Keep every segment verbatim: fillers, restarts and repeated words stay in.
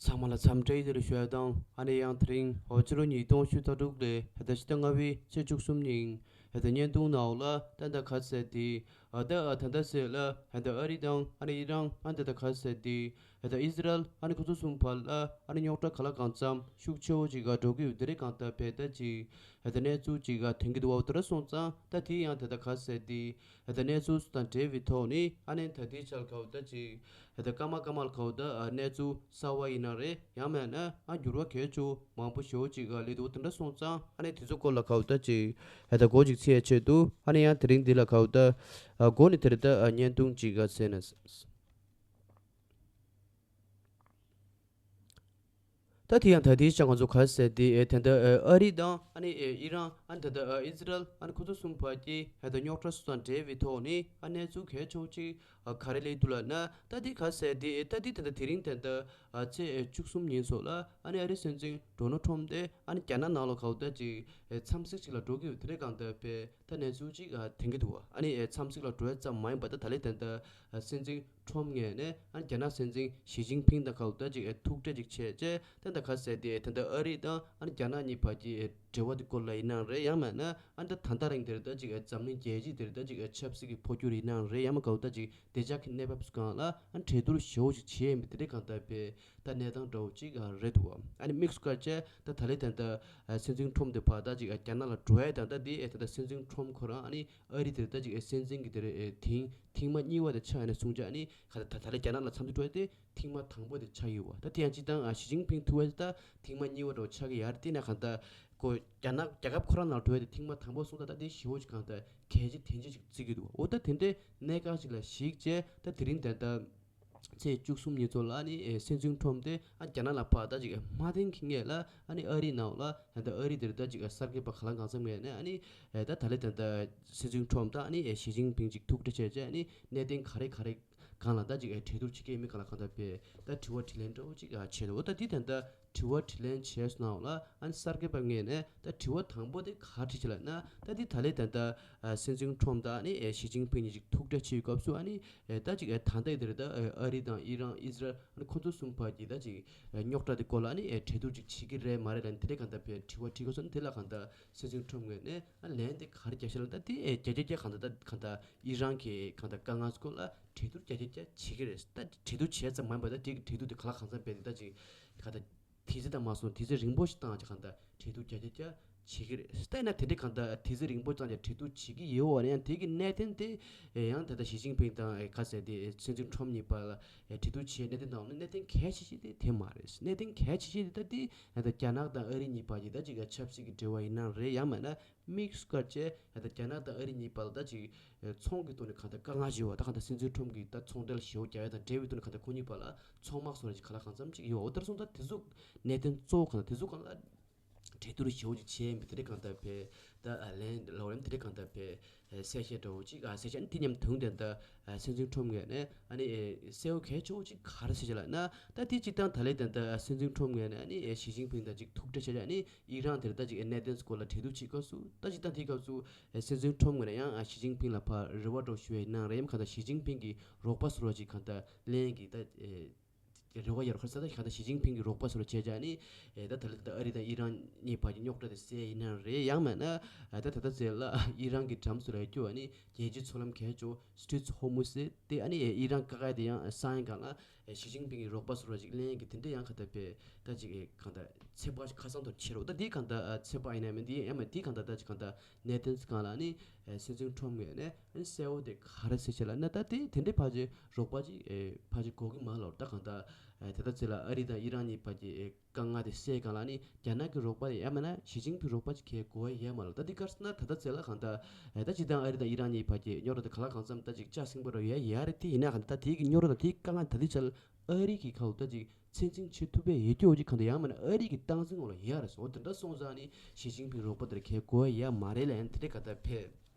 ཚང་མ་ལ་འཚམས་འདྲི་བདེ་ལེགས་ཞུ་ཡ་དང་ཨ་ནི་ཡང་དེ་རིང་འོ་ཕྱི་ལོ་ཉིས་སྟོང་ཉི་ཤུ་རྩ་དྲུག་ལོའི་ཧེ་ད་ཕྱི་ཟླ་ལྔ་པའི་ཚེས་བཅུ་གསུམ་ཉིན་ཧེ་ད་བརྙན་ཐུང་ནང་ལ་ད་ད་ག་ཟེར་དེ་ཨ་ད་ཨ་ད་ད་ཟེར་ལ་ཧེ་ད་ཨ་རི་དང་ཨ་ནི་ཨི་རན་ཨ་ད་ད་ག་ཟེར་དེ་ཧེ་ད་ཨི་ཟི་རལ་ཨ་ནི་ཁོ་ཚོ་གསུམ་བར་ལ་ཨ་ནི་རྙོག་དྲ་ག་ལ་གང་འཚམ་ཤུགས་ཆེ་བོ་ཅིག་ག་འགྲོ་གི་ཡོད་དེ་རེད། གང་ལྟར་བས་ད་ཅིག་ཧེ་ད་གནས་ཚུལ་ཅིག་ག་ཐོན་གི་འདུག་བ། དེ་འདྲ་སོང་ཙང་ད་དེ་ཡང་ད་ད་ག་ཟེར་དེ་ཧེ་ད་གནས་ཚུལ་དང་འབྲེལ་བའི་ཐོག་ནས་ཨ་ནི་ད་དེའི་ཆར་ག་བ་ད་ཅིག་ཧེ་ད་སྐར་མ་སྐར་མ་ལ་ག་བ་ད་གནས་ཚུལ་གསར་བ་ཡིན་ན་རེད། ཡང་མིན་ན་ཨ་འགྱུར་བ་གལ་ཆེ་བོ་མང་པོ་ཞེ་བོ་ཅིག་ག་སླེབས་འདུག་དེ་འདྲ་སོང་ཙང་ཨ་ནི་དེ་ཚོ་སྐོར་ལ་ག་བ་ད་ཅིག་ཧེ་ད་སྒོ་ཅིག་ཕྱེ་ཆེད་དུ་ཨ་ནི་ཡང་དེ་རིང་འདི་ལ་ག་བ་ད་ཨ་སྒོ་ནས་དེ་རེད། ད་ཨ་བརྙན་ཐུང་ཅིག་ག་ཟེར་ན། ད་དེ་ཡང་ད་ལྟའི་ཆ་ང་ཚོ་ག་ཟེར་དེ་ཨེ་ད་ལྟ་ཨ་རི་དང་ཨ་ནི་ཨེ་ཨི་རན་ཨ་ནི་ད་ལྟ་ཨ་ཨི་ཟི་རལ་ཨ་ནི་ཁོ་ཚོ་གསུམ་བར་གྱི་ཨེ་ད་རྙོག་དྲ་སོགས་དང་འབྲེལ་བའི་ཐོག་ནས་ཨ་གནས་ཚུལ་གལ་ཆེ་བོ་ཅིག་ཨ་ག་རེ་སླེབས་འདུག་ལབ་ན། ད་དེ་ག་ཟེར་དེ་ཨེ་ད་དེ་ད་ལྟ་དེ་རིང་ད་ལྟ་ཨ་ཚེས་ཨེ་བཅུ་གསུམ་ཉིན་སོགས་ལ་ཨ་ནི་ཨ་རི་སྲིད་འཛིན་ཌོ་ནལ་ཊམ་དེ་ཨ་ནི་རྒྱ་ནག་ནང་ལ་ག་བ་ད་ཅིག་ཨེ་འཚམས་གཟིགས་ཅིག་ལ་འགྲོ་གི་ཡོད་དེ་རེད། གང་ལྟར་བས། ད་གནས་ཚུལ་ཅིག་ཨ་ཐོན་གྱི་འདུག་བ། ཨ་ནི་ཨེ་འཚམས་གཟིགས་ལ་འགྲོ་ཡ་ཙམ་མ་ཡིན་པ་ད་ད་ལྟ་ད་ལྟ་ཨ་སྲིད་འཛིན་ཊམ་ངོས་ནས་ཨ་ནི་རྒྱ་ནག་སྲིད་འཛིན་ཞི་ཅིན་ཕིང་དང་ག་བ་ད་ཅིག་ཨེ་ཐུག་འཕྲད་ཅིག་བྱས་རྗེས་ད་ད་ག་ཟེར་དེ་ད་ལྟ་ཨ་རི་དང་ཨ་ནི་རྒྱ་ནག་གཉིས་བར་གྱི་ཨེ་འབྲེལ་བ་དེ་སྐོར་ལ་ཡིན་ནའང་རེད། ཡང་མིན་ན་ཨ་ནི་ད་ད་ལྟ་རིང་དེར་ད་ཅིག་ཨེ་འཛམ་གླིང་རྒྱལ་སྤྱི་དེར་ད་ཅིག་ཨེ་ཆབ་སྲིད་ཀྱི་འཕོ་འགྱུར་ཡིན་ནའང་རེད། ཡང་མིན་ག་བ་ད་ཅིག་བདེ་འཇགས་ཀྱི་གནས་བབ་སྒང་ལ་ཨ་ནི་གྲོས་བསྡུར་ཞེ་བོ་ཅིག་བྱས་ཡིན་པ་དེ་རེད། གང་ལྟར་བས། ད་གནས་སྟངས་འདྲ་བོ་ཅིག་རེད་འདུག་བ། ཨ་ནི་དམིགས་སུ་བཀར་བྱས་ད་ད་ལོའི་ད་ལྟ་ཨ་སྲིད་འཛིན་ཊམ་དེ་ཕར་ད་ཅིག་ཨ་རྒྱ་ནག་ལ་འགྲོ་ཡ་དང་ད་དེ་ཨེ་ད་ལྟ་སྲིད་འཛིན་ཊམ་ཁོ་རང་ཨ་ནི་ཨ་རི་དེར་ད་ཅིག་ཨེ་སྲིད་འཛིན་གྱི་དེར་ཨེ་ཐེངས་ཐེངས་མ་གཉིས་པ་དེ་ཆགས་ཡོད་ན་སོང་ཙང་ཨ་ནི་ག་ད་ད་ད་ལོའི་རྒྱ་ནག་ལ་འཚམས་འདྲི་འགྲོ་ཡ་དེ་ཐེངས་མ་དང་པོ་དེ་ཆགས་ཡོད་བ། ད་དེ་ཡང་སྤྱིར་བཏང་ཨ་ཞི་ཅིན་ཕིང་ཐུག་ཡ་དེ་ད་ཐེངས་མ་གཉིས་པ་འདྲ་བོ་ཆགས་ཀྱི་ཡོད་རེད། དེ་ན་གང་ལྟར་ཁོ་རྒྱ་ནག་རྒྱལ་ཁབ་ཁོ་རང་ནང་འགྲོ་ཡ་དེ་ཐེངས་མ་དང་པོ་སོང་ཙང་ད་དེ་ཞེ་བོ་ཅིག་གང་ལྟར་གལ་ཆེ་དོན་ཆེ་ཅིག་བརྩི་གི་འདུག་བ། འོ་ད་དེ་འདྲའི་གནད་འགག་ཅིག་ལ་གཞིགས་བྱས་ད་དེ་རིང་ད་ལྟ་ཚེས་བཅུ་གསུམ་ཉིན་ཚོ་ལ་ནི་ཨེ་སྲིད་འཛིན་ཊམ་དེ་ཨ་རྒྱ་ནག་ལ་ཕར་ད་ཅིག་ཨེ་མ་ཐེངས་ཀྱི་སྔས་ལ་ཨ་ནི་ཨ་རི་ནང་ལ་ད་ལྟ་ཨ་རི་དེར་ད་ཅིག་ཨེ་གསར་འགོད་པ་ག་ལ་གང་འཚམ་ངོས་ནས་ཨ་ནི་ཨེ་ད་ད་ལོའི་ད་ལྟ་སྲིད་འཛིན་ཊམ་དང་ཨ་ནི་ཨེ་ཞི་ཅིན་ཕིང་ཅིག་ཐུག་འཕྲད་བྱས་རྗེས་ཨ་ནི་གནད་དོན་ག་རེ་ག་རེ་སྒང་ལ་ད་ཅིག་ཨེ་གྲོས་བསྡུར་བྱེད་ཀྱི་ཡོད་མེད་སྒང་ལ་གང་ལྟར་བས་ད་དྲི་བ་དྲིས་ལན་འདྲ་བོ་ཅིག་ཨ་བྱས་འདུག་འོ་ད་དེ་ད་ལྟ་དྲི་བ་དྲིས་ལན་བྱས་སོང་ནའང་ལ་ཨ་ནི་གསར་འགོད་པ་ངོས་ནས་ད་དྲི་བ་དང་པོ་དེ་ག་རེ་དྲིས་བྱས་ལབ་ན། ད་དེ་ད་ལོའི་ད་ལྟ་ཨ་སྲིད་འཛིན་ཊམ་དང་ཨ་ནི་ཨེ་ཞི་ཅིན་ཕིང་གཉིས་ཅིག་ཐུག་འཕྲད་བྱེད་པའི་སྐབས་སུ་ཨ་ནི་ཨེ་ད་ཅིག་ཨེ་ད་ལྟའི་དེར་ད་ཨེ་ཨ་རི་དང་ཨི་རན་ཨི་ཟི་རལ་ཨ་ནི་ཁོ་ཚོ་གསུམ་བར་གྱི་ད་ཅིག་ཨེ་རྙོག་དྲ་དེ་སྐོར་ལ་ཨ་ནི་ཨེ་གྲོས་བསྡུར་ཅིག་བྱེད་ཀྱི་རེད་མ་རེད་ལབ་ནས་དེ་འདྲའི་གང་ལྟར་བས་དྲི་བ་དྲིས་སྐབས་སུ་ཨ་ནི་དེ་ལ་གང་ལྟར་སྲིད་འཛིན་ཊམ་ངོས་ནས་ཨ་ལན་དེ་ག་རེ་རྒྱག་ཤག་ལབ་ན། ད་དེ་ཨེ་བརྒྱ་ཆ་བརྒྱ་གང་ལྟར་ད་གང་ལྟར་ཨི་རན་གྱི་གང་ལྟར་དཀའ་ངལ་སྐོར་ལ་གྲོས་བསྡུར་བརྒྱ་ཆ་བརྒྱ་བྱེད་ཀྱི་རེད། ད་གྲོས་བསྡུར་བྱས་ཙམ་མ་ཡིན་པར་ད་དེ་གི་གྲོས་བསྡུར་དེ་ག་ལ་གང་འཚམ་བས་ད་ཅིག་གང་ལྟར་དུས་ཚོད་དང་མ་སོང་དུས་ཚོད་རིང་པོ་ཞིག་བཏང་ཅིག་གང་ལྟར་གྲོས་བསྡུར་བརྒྱ་ཆ་བརྒྱ་བྱེད་ཀྱི་རེད། ད་ཡིན་ན་དེ་འདྲའི་གང་ལྟར་དུས་ཚོད་རིང་པོ་བཏང་ཅིག་གྲོས་བསྡུར་བྱེད་ཀྱི་ཡོད་པ་ནས་ཡང་དེ་གི་གནད་དོན་དེ་ཡང་ད་ལྟ་ཞི་ཅིན་ཕིང་དང་ཁ་གསལ་དེ་སྲིད་འཛིན་ཁྲོམ་གཉིས་བར་ལ་གྲོས་བསྡུར་བྱེད་གནད་དོན་དང་གནད་དོན་གལ་ཆེ་ཤོས་དེ་དེ་མ་རེད། གནད་དོན་གལ་ཆེ་ཤོས་དེ་ད་དེ་ད་རྒྱ་ནག་དང་ཨ་རི་གཉིས་བར་གྱི་ད་ཅིག་ཆབ་སྲིད་ཀྱི་འབྲེལ་བ་ཡིན་ན་རེད། ཡང་མིན་ན་དམིགས་སུ་བཀར་བྱས་ད་རྒྱ་ནག་དང་ཨ་རི་གཉིས་བར་ལ་ད་ཅིག་ཚོང་གི་ཐོག་ནས་གང་ལྟར་དཀའ་ངལ་ཞིག་ཡོད་པ། ད་གང་ལྟར་སྲིད་འཛིན་ཁྲོམ་གྱིས་ད་ཚོང་འབྲེལ་ཞེ་པོ་རྒྱག་ཡ་དང་འབྲེལ་བའི་ཐོག་ནས་གང་ལྟར་ཁོ་གཉིས་བར་ལ་ཚོང་དམག་བཟོ་ར་ཅིག་ག་ལ་གང་འཚམ་ཅིག་ཡོད། འོ་དེར་སོང་ད་དེ་ཚོ་གནད་དོན་གཙོ་བོ་གང་ལ་དེ་ཚོ་གང་ལ་གྲོས་བསྡུར་ཞེ་པོ་ཅིག་བྱས་ཡིན་པ་དེ་འདྲ་གང་ལྟར་བས་ད་ལན་ལོག་ལན་དེ་འདྲ་གང་ལྟར་བས་གསལ་བཤད་འདྲ་བོ་ཅིག་གསལ་བཤད་དེ་མཉམ་དུ་ད་ལྟ་སྲིད་འཛིན་ཁྲོམ་ངོས་ནས་ཨ་ནི་གསལ་བོ་གལ་ཆེ་བོ་ཅིག་ག་རེ་ཟེར་ཅིག་ལབ་ན། ད་དེ་སྤྱིར་བཏང་ད་ལན་ད་ལྟ་སྲིད་འཛིན་ཁྲོམ་ངོས་ནས་ཨ་ནི་ཞི་ཅིན་ཕིང་དང་ཅིག་ཐུག་འཕྲད་བྱས་ཨ་ནི་ཨི་རན་དེར་ད་ཅིག་གནད་དོན་སྐོར་ལ་གྲོས་བསྡུར་བྱེད་སྐབས་སུ་ད་སྤྱིར་བཏང་དེའི་སྐབས་སུ་སྲིད་འཛིན་ཁྲོམ་ངོས་ནས་ཡང་ཞི་ཅིན་ཕིང་ལ་ཕར་རེ་བ་འདྲ་བོ་ཞུ་ཡ་ཡིན་ན་རེད། ཡང་གང་ལྟར་ཞི་ཅིན་ཕིང་གི་རོགས་པ་ཟུར་པ་ཅིག་གང་ལྟར་ལེན་གི་ད། རེ་བ་ཡོད་རེད། ཁ་སང་ད་ཞི་ཅིན་ཕིང་གི་རོགས་པ་ཟུར་བྱས་ཀྱང་ནི་ད་ད་ལྟ་ཨ་རི་དང་ཨི་རན་གཉིས་བར་གྱི་རྙོག་དྲ་དེ་སེལ་ཡིན་ན་རེད། ཡང་མིན་ན་ད་ད་ལྟ་ཚེ་ལ་ཨི་རན་གྱི་འགྲམ་སུ་རེད་སྐྱོ་བ་ནི་རྒྱལ་སྤྱིའི་མཚོ་ལམ་གལ་ཆེ་སི་ཊྲེཊ་ཧོར་མུ་ཛི་དེ་ཨ་ནི་ཨི་རན་ཀ་ཀ་དེ་ཡང་གསང་ཡིན་གང་ལ་ཞི་ཅིན་ཕིང་གི་རོགས་པ་ཟུར་བ་ཅིག་ལེན་གྱི་དེ་འདྲ་ཡང་ག་ད་བས་ད་ཅིག་གང་ལྟར་ཚེ་དཔག་ཁ་སང་དུ་ཆེ་རོགས་ད་དེ་གང་ལྟར་ཚེ་དཔག་ཡིན་ན་མིན་དེ་ཡང་མིན་དེ་གང་ལྟར་ད་ཅིག་གང་ལྟར། གནད་དོན་སྒང་ལ་ནི་སྲིད་འཛིན་ཁྲོམ་ངོས་ནས་གསལ་བོ་དེ་ག་རེ་ཟེར་བྱས་ལབ་ན་ད་དེ་དེ་འདྲའི་ཕལ་ཆེར་རོགས་པ་ཅིག་ཕལ་ཆེར་དགོས་ཀྱི་མ་ལོར་ད་གང་ལྟར་དེ་ལྟར་ཚེ་ལ་ཨ་རི་དང་ཨི་རན་གཉིས་བར་གྱི་དཀའ་ངལ་དེ་སེལ་སྒང་ལ་ནི་རྒྱ་ནག་གི་རོགས་པ་དེ་ཡང་མིན་ན་ཞི་ཅིན་ཕིང་རོགས་པ་ཅིག་གས་དགོས་ཡ་ཡོད་མ་ལོར་ད་འདི་གར་སོང་ན་ད་ལྟ་ཚེ་ལ་གང་ལྟར་ད་སྤྱིར་བཏང་ཨ་རི་དང་ཨི་རན་གཉིས་བར་གྱི་རྙོག་དྲ་དེ་ག་ལ་གང་འཚམ་ད་ཅིག་ལྕགས་སྲིན་པོ་ར་ཡ་ཡ་རེད། དེ་ཡིན་ན་གང་ལྟར་དེའི་གི་རྙོག་དྲ་དང་དེའི་དཀའ་ངལ་ད་འདི་ཆ་ལ་ཨ་རི་གི་ཁ་ལོ་ད་ཅིག་ཚད་འཛིན་བྱེད་ཐུབ་པའི་ཡོད་ཀྱི་ཡོད་ཀྱི་གང་ལྟར་ཡང་མིན་ན་ཨ་རི་གི་སྟངས་འཛིན་འོག་ལ་ཡོད་རེད་སོ། དེ་འདྲ་སོང་ཙང་ནི་ཞི་ཅིན་ཕིང་རོགས་པ་དེར་གས་དགོས་ཡ་མ་རེད་ལ་ཡང་དེ་འདྲའི་ག་ད་ཕེབས།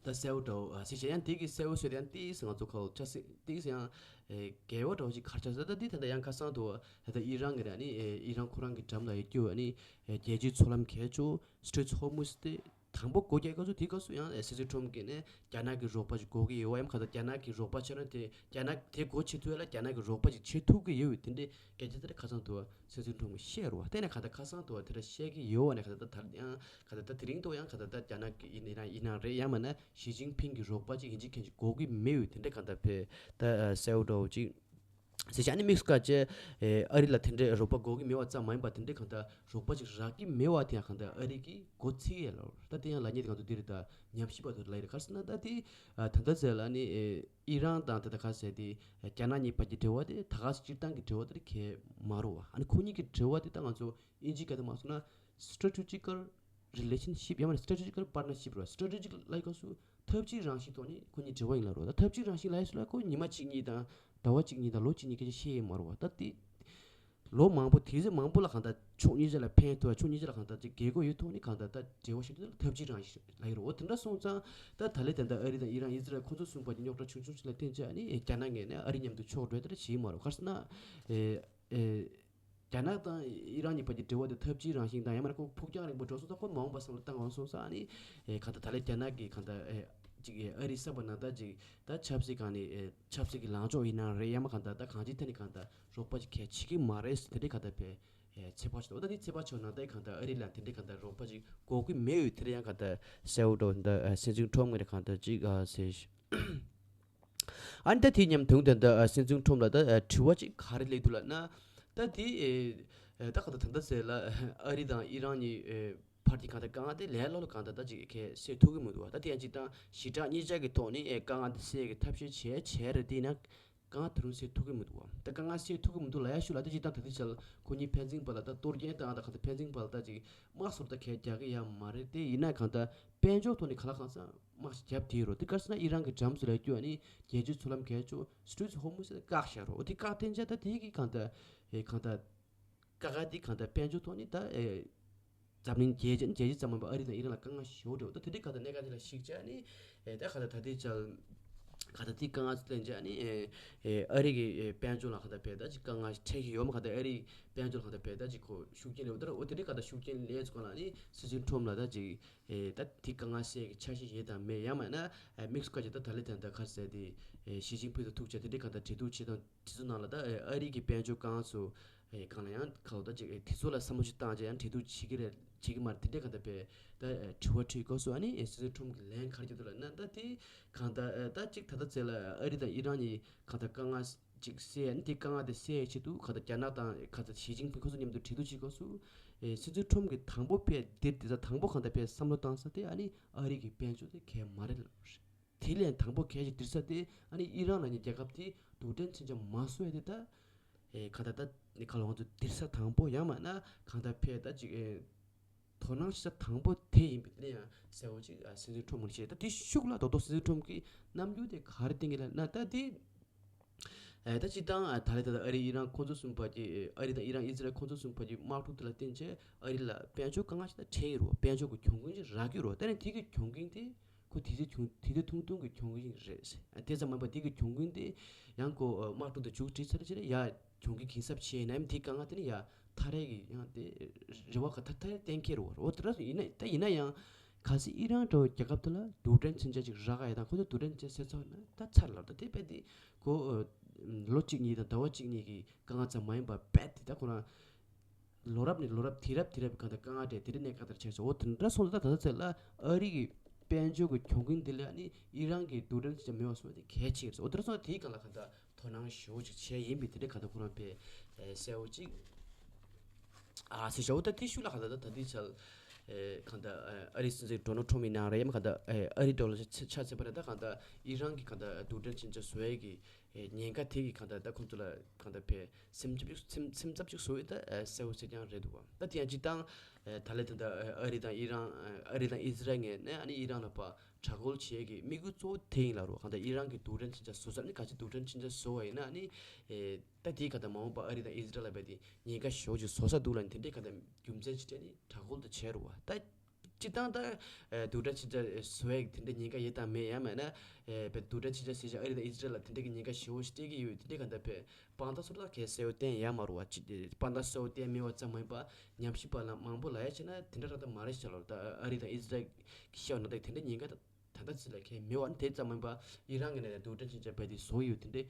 ད་གསལ་བོ་འདྲ་བོ་ཨ་སི་ཆ་ཡང་དེ་གི་གསལ་བོ་བཟོས་ཏེ་ཡང་ཏིས་ང་ཚོ་ཁ་ལོ་ཆ་སྲིད་ཏིས་ཡང་རྒྱལ་བ་འདྲ་བོ་ཞིག་གར་ཆགས་ས་ད་དེ་ད་ལྟ་ཡང་ཁ་སང་དུ་ད་ལྟ་ཨི་རན་གི་ར་ནི་ཨི་རན་ཁོ་རང་གི་འགྲམ་ལ་ཡོད་ཀྱི་ཡོད་ནི་རྒྱལ་སྤྱིའི་མཚོ་ལམ་གལ་ཆེ་སི་ཊྲེཊ་ཧོར་མུ་ཛི་དེ། དང་པོ་སྒོ་རྒྱག་སྐབས་སུ་དེའི་སྐབས་སུ་ཡང་སྲིད་འཛིན་ཁྲོམ་གྱིས་ནས་རྒྱ་ནག་གི་རོགས་པ་ཞིག་དགོས་ཀྱི་ཡོད་བ། ཡང་གང་ལྟར་རྒྱ་ནག་གི་རོགས་པ་བྱས་ན་དེ་རྒྱ་ནག་དེ་སྒོ་ཕྱེ་ཐུབ་ཡ་ལ་རྒྱ་ནག་གི་རོགས་པ་ཞིག་བྱེད་ཐུབ་ཀྱི་ཡོད་དེ་འདྲའི་སྐད་ཆ་དེ་འདྲ་ཁ་སང་དུ་སྲིད་འཛིན་ཁྲོམ་གྱིས་བཤད་རུ་བ། དེ་ནས་གང་ལྟར་ཁ་སང་དུ་དེ་འདྲ་བཤད་ཀྱི་ཡོད་བ་ནས་གང་ལྟར་ད་ཡང་གང་ལྟར་ད་དེ་རིང་དུ་ཡང་གང་ལྟར་ད་རྒྱ་ནག་གི་ཡིན་ན་ཡིན་ན་རེད། ཡང་མིན་ན་ཞི་ཅིན་ཕིང་གི་རོགས་པ་ཅིག་ཡིན་གཅིག་མཁན་ཅིག་དགོས་ཀྱི་མེད་ཡོད་དེ་འདྲ་གང་ལྟར་བས་ད་གསལ་བོ་འདྲ་བོ་ཅིག་ཟེར་བྱས་ནས་དམིགས་སུ་བཀར་བྱས། ཨ་རི་ལ་དེ་འདྲའི་རོགས་པ་དགོས་ཀྱི་མེད་པ་ཙམ་མ་ཡིན་པར་དེ་འདྲའི་གང་ལྟར་རོགས་པ་ཅིག་རག་གི་མེད་པ་དེ་ཡང་གང་ལྟར་ཨ་རི་གིས་མགོ་ཚོས་ཡས་ལ། ད་དེ་ཡང་ལབ་མཁན་དེ་གང་ལྟར་འདི་རེད། ད་ཉམས་ཞིབ་པ་ཚོ་ལབ་ཡས་རེད། ག་རེ་ཟེར་ན་ད་དེ་ད་ལྟ་ཟེར་ལ་ནི་ཨི་རན་དང་དེ་ད་ག་ཟེར་དེ་རྒྱ་ནག་གཉིས་བར་གྱི་འབྲེལ་བ་དེ་ད་ག་སེ་སྤྱིར་བཏང་གི་འབྲེལ་བ་དེ་གལ་མ་རུང་བ། ཨ་ནི་ཁོ་གཉིས་ཀྱི་འབྲེལ་བ་དེ་ད་ང་ཚོ་ཨིན་ཇིའི་སྐད་དུ་མ་སོང་ན་སི་ཊེ་ཊེ་ཇི་ཀལ་རི་ལེ་ཤན་ཤིབ་ཡང་མིན་ན་སི་ཊེ་ཊེ་ཇི་ཀལ་པར་ཊི་ནར་ཤིབ་རེད་བ། སི་ཊེ་ཊེ་ཇི་ཀལ་ལབ་སྐབས་སུ་ཐབས་ཇུས་རང་བཞིན་ཐོག་ནས་ཁོ་གཉིས་འབྲེལ་བ་ཡིན་ལབ་རེད་བ། ད་ཐབས་ཇུས་རང་བཞིན་ལབ་ཡས་སུ་ལ་ཁོ་ཉི་མ་གཅིག་གཉིས་དང་ཟླ་བ་གཅིག་གཉིས་དང་ལོ་གཅིག་གཉིས་སྐད་ཆ་བཤད་ཡས་མ་རེད་བ། ད་དེ་ལོ་མང་པོ་དུས་ཚོད་མང་པོ་ལ་གང་ལྟར་ཕྱོགས་གཉིས་ཆ་ལ་ཕན་ཐོགས། ཕྱོགས་གཉིས་ཆ་ལ་གང་ལྟར་ཅིག་རྒྱལ་སྒོ་ཡོད་ཐོག་ནས་གང་ལྟར་ད་འབྲེལ་བ་ཞིག་ཏུ་ཐབས་ཇུས་རང་བཞིན་ལབ་ཡས་རེད། འོ་དེ་འདྲ་སོང་ཙང་ད་ད་ལས་དེ་འདྲ་ཨ་རི་དང་ཨི་རན་ཨི་ཛི་རལ་ཁོ་ཚོ་གསུམ་བར་གྱི་རྙོག་དྲ་ཆུང་ཆུང་ཞིག་ལ་བརྟེན་བྱས་ཨ་ནི་རྒྱ་ནག་ངོས་ནས་ཨ་རི་མཉམ་དུ་ཕྱོགས་འགྲོ་དེ་འདྲ་བྱེད་ཀྱི་མ་རེད། ག་རེ་ཟེར་ན་ཨེ་ཨེ། རྒྱ་ནག་དང་ཨི་རན་གཉིས་བར་གྱི་འབྲེལ་བ་དེ་ཐབས་ཇུས་རང་བཞིན་དང་ཡང་མིན་ན་ཁོ་ཕུགས་རྒྱང་རིང་པོ་འགྲོ་སོང་ཙང་ཁོ་མ་འོངས་པ་བསམ་བློ་བཏང་འོང་སོང་ཙང་ཨ་ནི་ཨེ་གང་ལྟར་ད་ལས་རྒྱ་ནག་གི་གང་ལྟར་ཨེ་ཅིག་ཨེ་ཨ་རི་བསམ་པ་ན་ད་ཅིག་ད་ཆབ་སྲིད་སྒང་ནས་ཨེ་ཆབ་སྲིད་ཀྱི་ལངས་ཕྱོགས་ཡིན་ན་རེད། ཡང་མིན་གང་ལྟར་ད་གང་ཅིའི་ཐད་ནས་གང་ལྟར་རོགས་པ་ཅིག་གལ་ཆེ་གི་མ་རེད་ཟེར་དེ་འདྲའི་གང་ལྟར་བས་ཨེ་ཚོད་དཔག་བྱེད་འོ་ད་དེ་ཚོད་དཔག་བྱས་ན་ད་གང་ལྟར་ཨ་རི་ལ་དེ་འདྲའི་གང་ལྟར་རོགས་པ་ཅིག་དགོས་ཀྱི་མེད་ཡོད་དེ་འདྲ་ཡང་གང་ལྟར་གསལ་བོ་འགྲོ་ད་ཨེ་སྲིད་འཛིན་ཁྲོམ་ངོས་ནས་གང་ལྟར་ཅིག་ཨ་ཟེར། ཨ་ནི་ད་དེའི་མཉམ་དུ་ད་ལྟ་སྲིད་འཛིན་ཁྲོམ་ལ་ད་དྲི་བ་ཅིག་ག་རེ་སླེབས་འདུག་ལབ་ན། ད་དེ་ད་ག་ད་ད་ལྟ་ཟེར་ལ་ཨ་རི་དང་ཨི་རན་གཉིས་བར་གྱི་གང་ལྟར་དཀའ་ངལ་དེ་ལས་སླ་པོ་གང་ལྟར་ད་ཅིག་གས་སེལ་ཐུབ་ཀྱི་མི་འདུག་བ། ད་དེ་ཡང་ཅིག་དང་ཞི་དྲག་གཉིས་ཆ་གི་ཐོག་ནས་དཀའ་ངལ་དེ་སེལ་གྱི་ཐབས་ཤེས་བྱས་བྱས་རེད། དེ་ཡིན་ན་དཀའ་ངལ་དེ་རུ་སེལ་ཐུབ་ཀྱི་མི་འདུག་བ། ད་དཀའ་ངལ་སེལ་ཐུབ་ཀྱི་མི་འདུག་ལབ་ཡ་ཤུགས་ལ་ད་ཅིག་དང་ད་དེ་ཆ་ལ་ཁོ་གཉིས་ཕན་ཚུན་བར་ལ་ད་གཏོར་སྐྱོན་དང་ད་གང་ལྟར་ཕན་ཚུན་བར་ལ་ད་ཅིག་དམག་ཟོར་ད་གས་རྒྱག་གི་ཡ་མ་རེད། དེ་ཡིན་ན་གང་ལྟར་དཔལ་འབྱོར་ཐོག་ནས་ག་ལ་གང་ས་དམག་ཞིག་བརྒྱབ་དེ་རོ། དེ་ག་རེ་ཟེར་ན་ཨི་རན་གྱི་གྲམ་སུ་ལ་སྐྱོ་ནི་རྒྱལ་སྤྱིའི་མཚོ་ལམ་གས་ཆོ་སི་ཊྲེཊ་ཧོར་མུ་ཟེར་བཀག་བཞག་རོ། དེ་བཀག་བསྟན་བྱ་ད་དེ་གི་གང་ལྟར་ཨེ་གང་ལྟར་དཀའ་ངལ་དེ་གང་ལྟར་དཔལ་འབྱོར་ཐོག་ནས་ད་ཨེ་འཛམ་གླིང་རྒྱལ་སྤྱི་རྒྱལ་སྤྱི་ཙམ་མ་ཡིན་པར་ཨ་རི་དང་ཨི་རན་ལ་དཀའ་ངལ་ཞེ་པོ་འགྲོ། ད་དེ་འདྲའི་གང་ལྟར་གནད་འགག་དེ་ལ་གཞིགས་བྱས་ནི་ཨེ་ད་གང་ལྟར་ད་ལྟའི་ཆར་གང་ལྟར་དེ་དཀའ་ངལ་བསྟན་བྱས་ནི་ཨེ་ཨེ་ཨ་རི་གི་ཨེ་དཔལ་འབྱོར་ལ་གང་ལྟར་བས་ད་ཅིག་དཀའ་ངལ་འཕྲད་ཀྱི་ཡོད་མ། གང་ལྟར་ཨ་རི་དཔལ་འབྱོར་ལ་གང་ལྟར་བས་ད་ཅིག་ཁོ་ཤུགས་རྐྱེན་ལས་འོ་ད་འོ་དེ་འདྲའི་གང་ལྟར་ཤུགས་རྐྱེན་ལས་ཚུགས་ག་ལ་ནི་སྲིད་འཛིན་ཁྲོམ་ལ་ད་ཅིག་ཨེ་ད་དེ་དཀའ་ངལ་སེལ་གྱི་འཆར་གཞི་ཡོད་དམ་མེད། ཡང་མིན་ན་ཨེ་དམིགས་སུ་བཀར་གྱི་ད་ད་ལས་དེ་འདྲ་ག་རེ་ཟེར་དེ་ཨེ་ཞི་ཅིན་ཕིང་དང་ཐུག་བྱས་དེ་འདྲའི་གང་ལྟར་གྲོས་བསྡུར་བྱེད་དང་དེ་ཚོ་ནང་ལ་ད་ཨེ་ཨ་རི་གི་དཔལ་འབྱོར་དཀའ་ངལ་ཚོ་ཨེ་གང་ལ་ཡང་ག་ལ་ད་ཅིག་ཨེ་དེ་ཚོ་ལ་བསམ་བློ་ཞིག་བཏང་བྱས་ཡང་གྲོས་བསྡུར་བྱེད་ཀྱི་རེད་བྱེད་ཀྱི་མ་རེད། དེ་འདྲའི་གང་ལྟར་བས་ད་ཨེ་དྲི་བ་དྲིས་སྐབས་སུ་ཨ་ནི་ཨེ་སྲིད་འཛིན་ཁྲོམ་གྱིས་ལན་ག་རེ་བརྒྱབ་འདུག་ལབ་ན། ད་དེ་གང་ལྟར་ཨེ་ད་ཅིག་ད་ལྟ་ཚེ་ལ་ཨ་རི་དང་ཨི་རན་གཉིས་གང་ལྟར་དཀའ་ངལ་ཅིག་སེལ་ཡ་ནི་དེ་དཀའ་ངལ་དེ་སེལ་ཡའི་ཆེད་དུ་གང་ལྟར་རྒྱ་ནག་དང་གང་ལྟར་ཞི་ཅིན་ཕིང་ཁོ་ཚོ་མཉམ་དུ་གྲོས་བསྡུར་བྱེད་སྐབས་སུ་ཨེ་སྲིད་འཛིན་ཁྲོམ་གྱིས་དང་པོ་ཕེ་དེ་དེ་ཚ་དང་པོ་གང་ལྟར་ཕེ་བསམ་བློ་བཏང་ས་དེ་ཨ་ནི་ཨ་རི་གི་དཔལ་འབྱོར་དེ་གལ་མ་རེད་ལབ་རེད། དེ་ལས་དང་པོ་གལ་ཆེ་དིར་ས་དེ་ཨ་ནི་ཨི་རན་ལབ་མཁན་རྒྱལ་ཁབ་དེ་རྡུལ་ཕྲན་མཚོན་ཆ་མ་བཟོ་ཡ་དེ་ད་ཨེ་གང་ལྟར་ད་ནི་ག་ལ་ང་ཚོ་དིར་ས་དང་པོ་ཡང་མིན་ན་གང་ལྟར་ཕེ་ད་ཅིག་ཨེ་དོ་སྣང་ཞིག་དང་པོ་དེ་ཡིན་པའི་དེ་ཡང་གསལ་བོ་ཅིག་ཨ་སྲིད་འཛིན་ཁྲོམ་ངོས་ནས་བཤད། ད་དེ་ཤུགས་ལ་རྡོག་རྡོག་སྲིད་འཛིན་ཁྲོམ་གྱི་རྣམ་འགྱུར་དེ་ག་རེ་བསྟན་གྱི་ལབ་ན་ད་དེ་ཨ་ད་སྤྱིར་བཏང་ཨ་ད་ལས་ད་ལྟ་ཨ་རི་ཨི་རན་ཁོང་ཚོ་གསུམ་བར་གྱི་ཨ་རི་དང་ཨི་རན་ཨི་ཛི་རལ་ཁོང་ཚོ་གསུམ་བར་གྱི་དམག་འཁྲུག་དེ་ལ་བརྟེན་བྱས་ཨ་རི་ལ་དཔལ་འབྱོར་དཀའ་ངལ་ཞིག་ད་འཕྲད་ཀྱི་རེད་བ། དཔལ་འབྱོར་གྱི་གྱོང་གུན་ཞིག་རག་གི་རེད་བ། ད་ནི་དེ་གི་གྱོང་གུན་དེ་ཁོ་དེ་ཚེ་གྱོང་དེ་དུས་ཐུང་ཐུང་གི་གྱོང་གུན་ཞིག་རེད། ཨ་དེ་ཙམ་མིན་པ་དེ་གི་གྱོང་གུན་དེ་ཡང་ཁོ་ཨ་དམག་འཁྲུག་དེ་མཇུག་སྒྲིལ་ཚར་རྗེས་ལ་ཡ་གྱོང་གུན་གྱིན་གསབ་བྱས་ཡིན་ནའང་དེ་དཀའ་ངལ་དེ་ནི་ཡ་ཐར་ཡས་ཀྱི་ཡང་དེ་རེ་བ་ག་ཐ་ཐར་གཏན་འཁེལ་རེད་བ། འོ་དེ་འདྲ་སོང་ཡིན་ན་ད་ཡིན་ན་ཡང་གལ་སྲིད་ཨི་རན་འདྲ་བོ་རྒྱལ་ཁབ་དེ་ལ་རྡུལ་ཕྲན་མཚོན་ཆ་ཅིག་རག་ག་ཡ་དང་ཁོ་ཚོ་རྡུལ་ཕྲན་མཚོན་ཆ་སེལ་ཚར་ན་ད་ཚར་ལབ། ད་དེ་རྦད་དེ་ཁོ་ཨ་ལོ་གཅིག་གཉིས་དང་ཟླ་བ་གཅིག་གཉིས་ཀྱི་དཀའ་ངལ་ཙམ་མ་ཡིན་པར་རྦད་དེ་ད་ཁོ་རང་ལོ་རབས་ནས་ལོ་རབས་དུས་རབས་དུས་རབས་ཀྱི་གང་ལྟར་དཀའ་ངལ་འཕྲད་དེ་འདྲའི་གནད་འགག་དེར་ཆགས་སོང་། འོ་དེ་འདྲ་སོང་ཙང་ད་ད་ལྟ་ཚེ་ལ་ཨ་རི་གི་དཔལ་འབྱོར་གྱི་གྱོང་གུན་དེ་ལས་ནི་ཨི་རན་གྱི་རྡུལ་ཕྲན་ཅིག་མེད་པ་སོང་བ་དེ་གལ་ཆེ་རེད། འོ་དེ་འདྲ་སོང་ཙང་དེའི་སྒང་ལ་གང་ལྟར་དོ་སྣང་ཞེ་པོ་ཅིག་བྱས་ཡིན་པས་དེ་འདྲའི་གང་ལྟར་ཁོ་རང་དཔེ་གསལ་བོ་ཅིག་ཨ་ཟེར་བྱ། འོ་ད་དེ་ཤུགས་ལ་གང་ལྟར་ད་ད་དེ་ཆ་ལ་གང་ལྟར་ཨ་རི་སྲིད་འཛིན་ཌོ་ནལ་ཊམ་ཡིན་ན་རེད། ཡང་གང་ལྟར་ཨ་རི་འདྲ་བོ་ལ་ཆ་ཆ་མཚོན་པ་ན་ད་གང་ལྟར་ཨི་རན་གྱི་གང་ལྟར་རྡུལ་ཕྲན་མཚོན་ཆ་བཟོ་ཡས་ཀྱི་ཨེ་ཉེན་ཁ་དེ་གི་གང་ལྟར་ད་ཁོང་ཚོ་ལ་གང་ལྟར་ཕེ་སེམས་འཚབ་ཅིག་སེམས་སེམས་འཚབ་ཅིག་བཟོ་ཡི་ད་ཨེ་གསལ་བོ་གསལ་རྐྱང་རེད་འདུག་བ། ད་དེ་ཡང་སྤྱིར་བཏང་ཨེ་ད་ལས་ད་ལྟ་ཨེ་ཨ་རི་དང་ཨི་རན་ཨེ་ཨ་རི་དང་ཨི་ཟི་རལ་ངོས་ནས་ཨ་ནི་ཨི་རན་ལ་ཕར་དྲག་རྒོལ་བྱེད་ཀྱི་དམིགས་ཡུལ་གཙོ་བོ་དེ་ཡིན་ལབ་རོ། གང་ལྟར་ཨི་རན་གྱི་རྡུལ་ཕྲན་མཚོན་ཆ་བཟོ་ས་ནི་ག་ཅི་རྡུལ་ཕྲན་མཚོན་ཆ་བཟོ་བ་ཡིན་ན་ཨ་ནི་ཨེ་ད་དེའི་གང་ལྟར་མ་འོངས་པ་ཨ་རི་དང་ཨི་ཟི་རལ་ལ་བས་དེ་ཉེན་ཁ་ཞེ་པོ་ཅིག་བཟོ་ས་འདུག་ལབ་ནི་དེ་འདྲའི་གང་ལྟར་རྒྱུ་མཚན་ཅིག་སྤྲད་ནི་དྲག་རྒོལ་དེ་བྱས་རོ་བ། ད་ སྤྱིར་བཏང་ད་རྡུལ་ཕྲན་མཚོན་ཆ་བཟོ་ཡག་དེ་འདྲའི་ཉེན་ཁ་ཡོད་དམ་མེད་ཡང་མིན་ན་རྡུལ་ཕྲན་མཚོན་ཆ་ཟེར་བཞག་ཨ་རི་དང་ཨི་ཟི་རལ་ལ་དེ་འདྲའི་གི་ཉེན་ཁ་ཞེ་པོ་ཞིག་སྤྲད་ཀྱི་ཡོད། དེ་འདྲའི་གང་ལྟར་བས་དཔང་རྟགས་སོགས་ད་གལ་གསལ་བོ་བསྟན་ཡ་མ་རུང་བ་ཅིག་དཔང་རྟགས་གསལ་བོ་བསྟན་མེད་པ་ཙམ་མ་ཡིན་པ་ཉམས་ཞིབ་པ་ལ་མང་པོ་ལ་ཡ་བྱས་ན་དེ་འདྲ་ར་ད་མ་རེད་ཤག་ལོ། ད་ཨ་རི་དང་ཨི་ཟི་རལ་གྱི་ཤོག་ན་ད་དེ་འདྲའི་ཉེན་ཁ་ད་ད་ལྟ་ཚིག་ལ་ཁས་མེད་པ་ནི་དེ་ཙམ་མ་ཡིན་པ་ཨི་རན་གྱི་ནས་རྡུལ་ཕྲན་མཚོན་ཆ་བས་དེ་བཟོ་ཡོད་དེ་འདྲའི་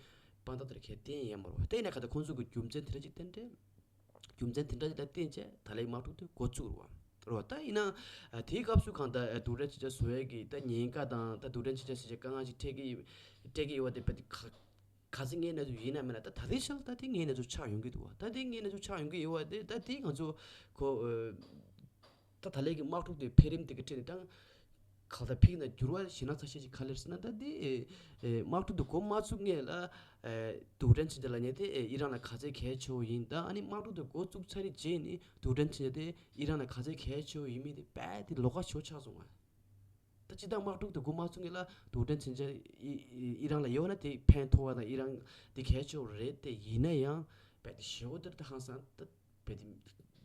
དཔང་རྟགས་དེ་ར་ཁས་བསྟན་ཡ་མ་རུང་བ་བསྟན་ན་ག་ད་ཁོང་ཚོ་གི་རྒྱུ་མཚན་དེ་འདྲ་ཅིག་བསྟན་འདྲ། རྒྱུ་མཚན་དེ་འདྲ་ཞིག་ལ་བརྟེན་བྱས་ད་ལན་དམག་འཁྲུག་དེ་འགོ་བཙུགས་རུ་བ་རོ། ད་ཡིན་ན་དེའི་སྐབས་སུ་གང་ལྟར་རྡུལ་ཕྲན་མཚོན་ཆ་བཟོ་ཡས་ཀྱི་ད་ཉེན་ཁ་དང་ད་རྡུལ་ཕྲན་མཚོན་ཆ་ཟེར་བྱས་དཀའ་ངལ་ཞིག་འཕྲད་ཀྱི་འཕྲད་ཀྱི་ཡོད་པ་དེ་དཔེ་དེ་ག་ག་ཚད་ངའི་གནས་ཚུལ་ཡིན་ན་མིན་ན་ད་ད་ལྟའི་ཆར་ད་དེ་ངའི་གནས་ཚུལ་ཆགས་ཡོང་གི་འདུག་བ། ད་དེ་ངའི་གནས་ཚུལ་ཆགས་ཡོང་གི་ཡོད་པ་དེ་ད་དེ་ང་ཚོ་གོ་ད་ད་ལན་གྱི་དམག་འཁྲུག་དེ་འཕེལ་རིམ་དེ་གི་ཁྲོད་ནས་ད། གང་ལྟར་ཕིག་ན་འགྱུར་བ་ཞེ་ན་ཚ་ཤས་ཤིག་ག་ལེར་ཟེར་ན་ད་འདི་དམག་འཁྲུག་འདི་འགོ་མ་བཙུགས་སྔོན་ལ་རྡུལ་ཕྲན་མཚོན་ཆ་ལབ་མཁན་དེ་ཨི་རན་ལ་ག་ཚད་གལ་ཆེ་བོ་ཡིན། ད་ཨ་ནི་དམག་འཁྲུག་འདི་འགོ་བཙུགས་ཚར་རྗེས་ནི་རྡུལ་ཕྲན་མཚོན་ཆ་དེ་ཨི་རན་ལ་ག་ཚད་གལ་ཆེ་བོ་ཡིན་མིན་དེ་རྦད་དེ་ལོགས་ཀ་ཞེ་པོ་ཆགས་སོང་བ། ད་སྤྱིར་བཏང་དམག་འཁྲུག་འདི་འགོ་མ་བཙུགས་སྔོན་ལ་རྡུལ་ཕྲན་མཚོན་ཆ་ཨི་ཨི་རན་ལ་ཡོད་ན་དེ་ཕན་ཐོགས་པ་དང་ཨི་རན་དེ་གལ་ཆེ་བོ་རེད་དེ། ཡིན་ན་ཡང་རྦད་དེ་ཞེ་པོ་དེར་ད་ཧང་སང་ད། བས་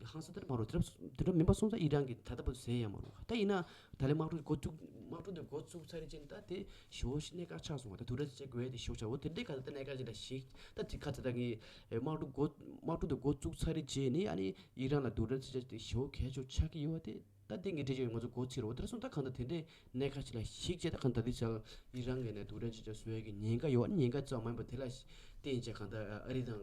དེ་ཧང་སང་དེར་མ་རུ་དེ་འདྲ་དེ་འདྲ་མིན་པ་སོང་ཙང་ཨི་རན་གྱིས་ད་ལྟ་བར་དུ་ཟེར་ཡ་མ་རུ། ད་ཡིན་ན་ད་ལན་དམག་འཁྲུག་འགོ་བཙུགས་དམག་འཁྲུག་དེ་འགོ་བཙུགས་ཚར་རྗེས་ད་དེ་ཞེ་པོ་ཞིག་གནད་འགག་ཆགས་སོང་བ། ད་རྡུལ་ཕྲན་མཚོན་ཆ་དགོས་ཡ་དེ་ཞེ་པོ་ཆགས། འོ་དེ་འདྲའི་ཁ་ད་ལྟ་གནད་འགག་ཅིག་ལ་ཞིག་ད་དེ་ཁ་ད་ལྟ་ངས་དམག་འཁྲུག་འགོ་དམག་འཁྲུག་དེ་འགོ་བཙུགས་ཚར་རྗེས་ནི་ཨ་ནི་ཨི་རན་ལ་རྡུལ་ཕྲན་མཚོན་ཆ་དེ་ཞེ་པོ་གལ་ཆེ་ཆགས་ཀྱི་ཡོད་པ་དེ། ད་དེ་ངས་འགྲེལ་བརྗོད་ངོ་ཚོ་གོ་ཕྱིར་རོ། དེར་སོང་ད་གང་ལྟར་དེ་འདྲའི་གནད་འགག་ཅིག་ལ་གཞིགས་བྱས་ད་གང་ལྟར་དེ་ཆར་ཨི་རན་གྱི་ནས་རྡུལ་ཕྲན་མཚོན་ཆ་བཟོ་ཡས་ཀྱི་ཉེན་ཁ་ཡོད་པ་ཉེན་ཁ་ཙམ་མ་ཡིན་པ་དེ་ལ་བརྟེན་བྱས་གང་ལྟར་ཨ་རི་དང་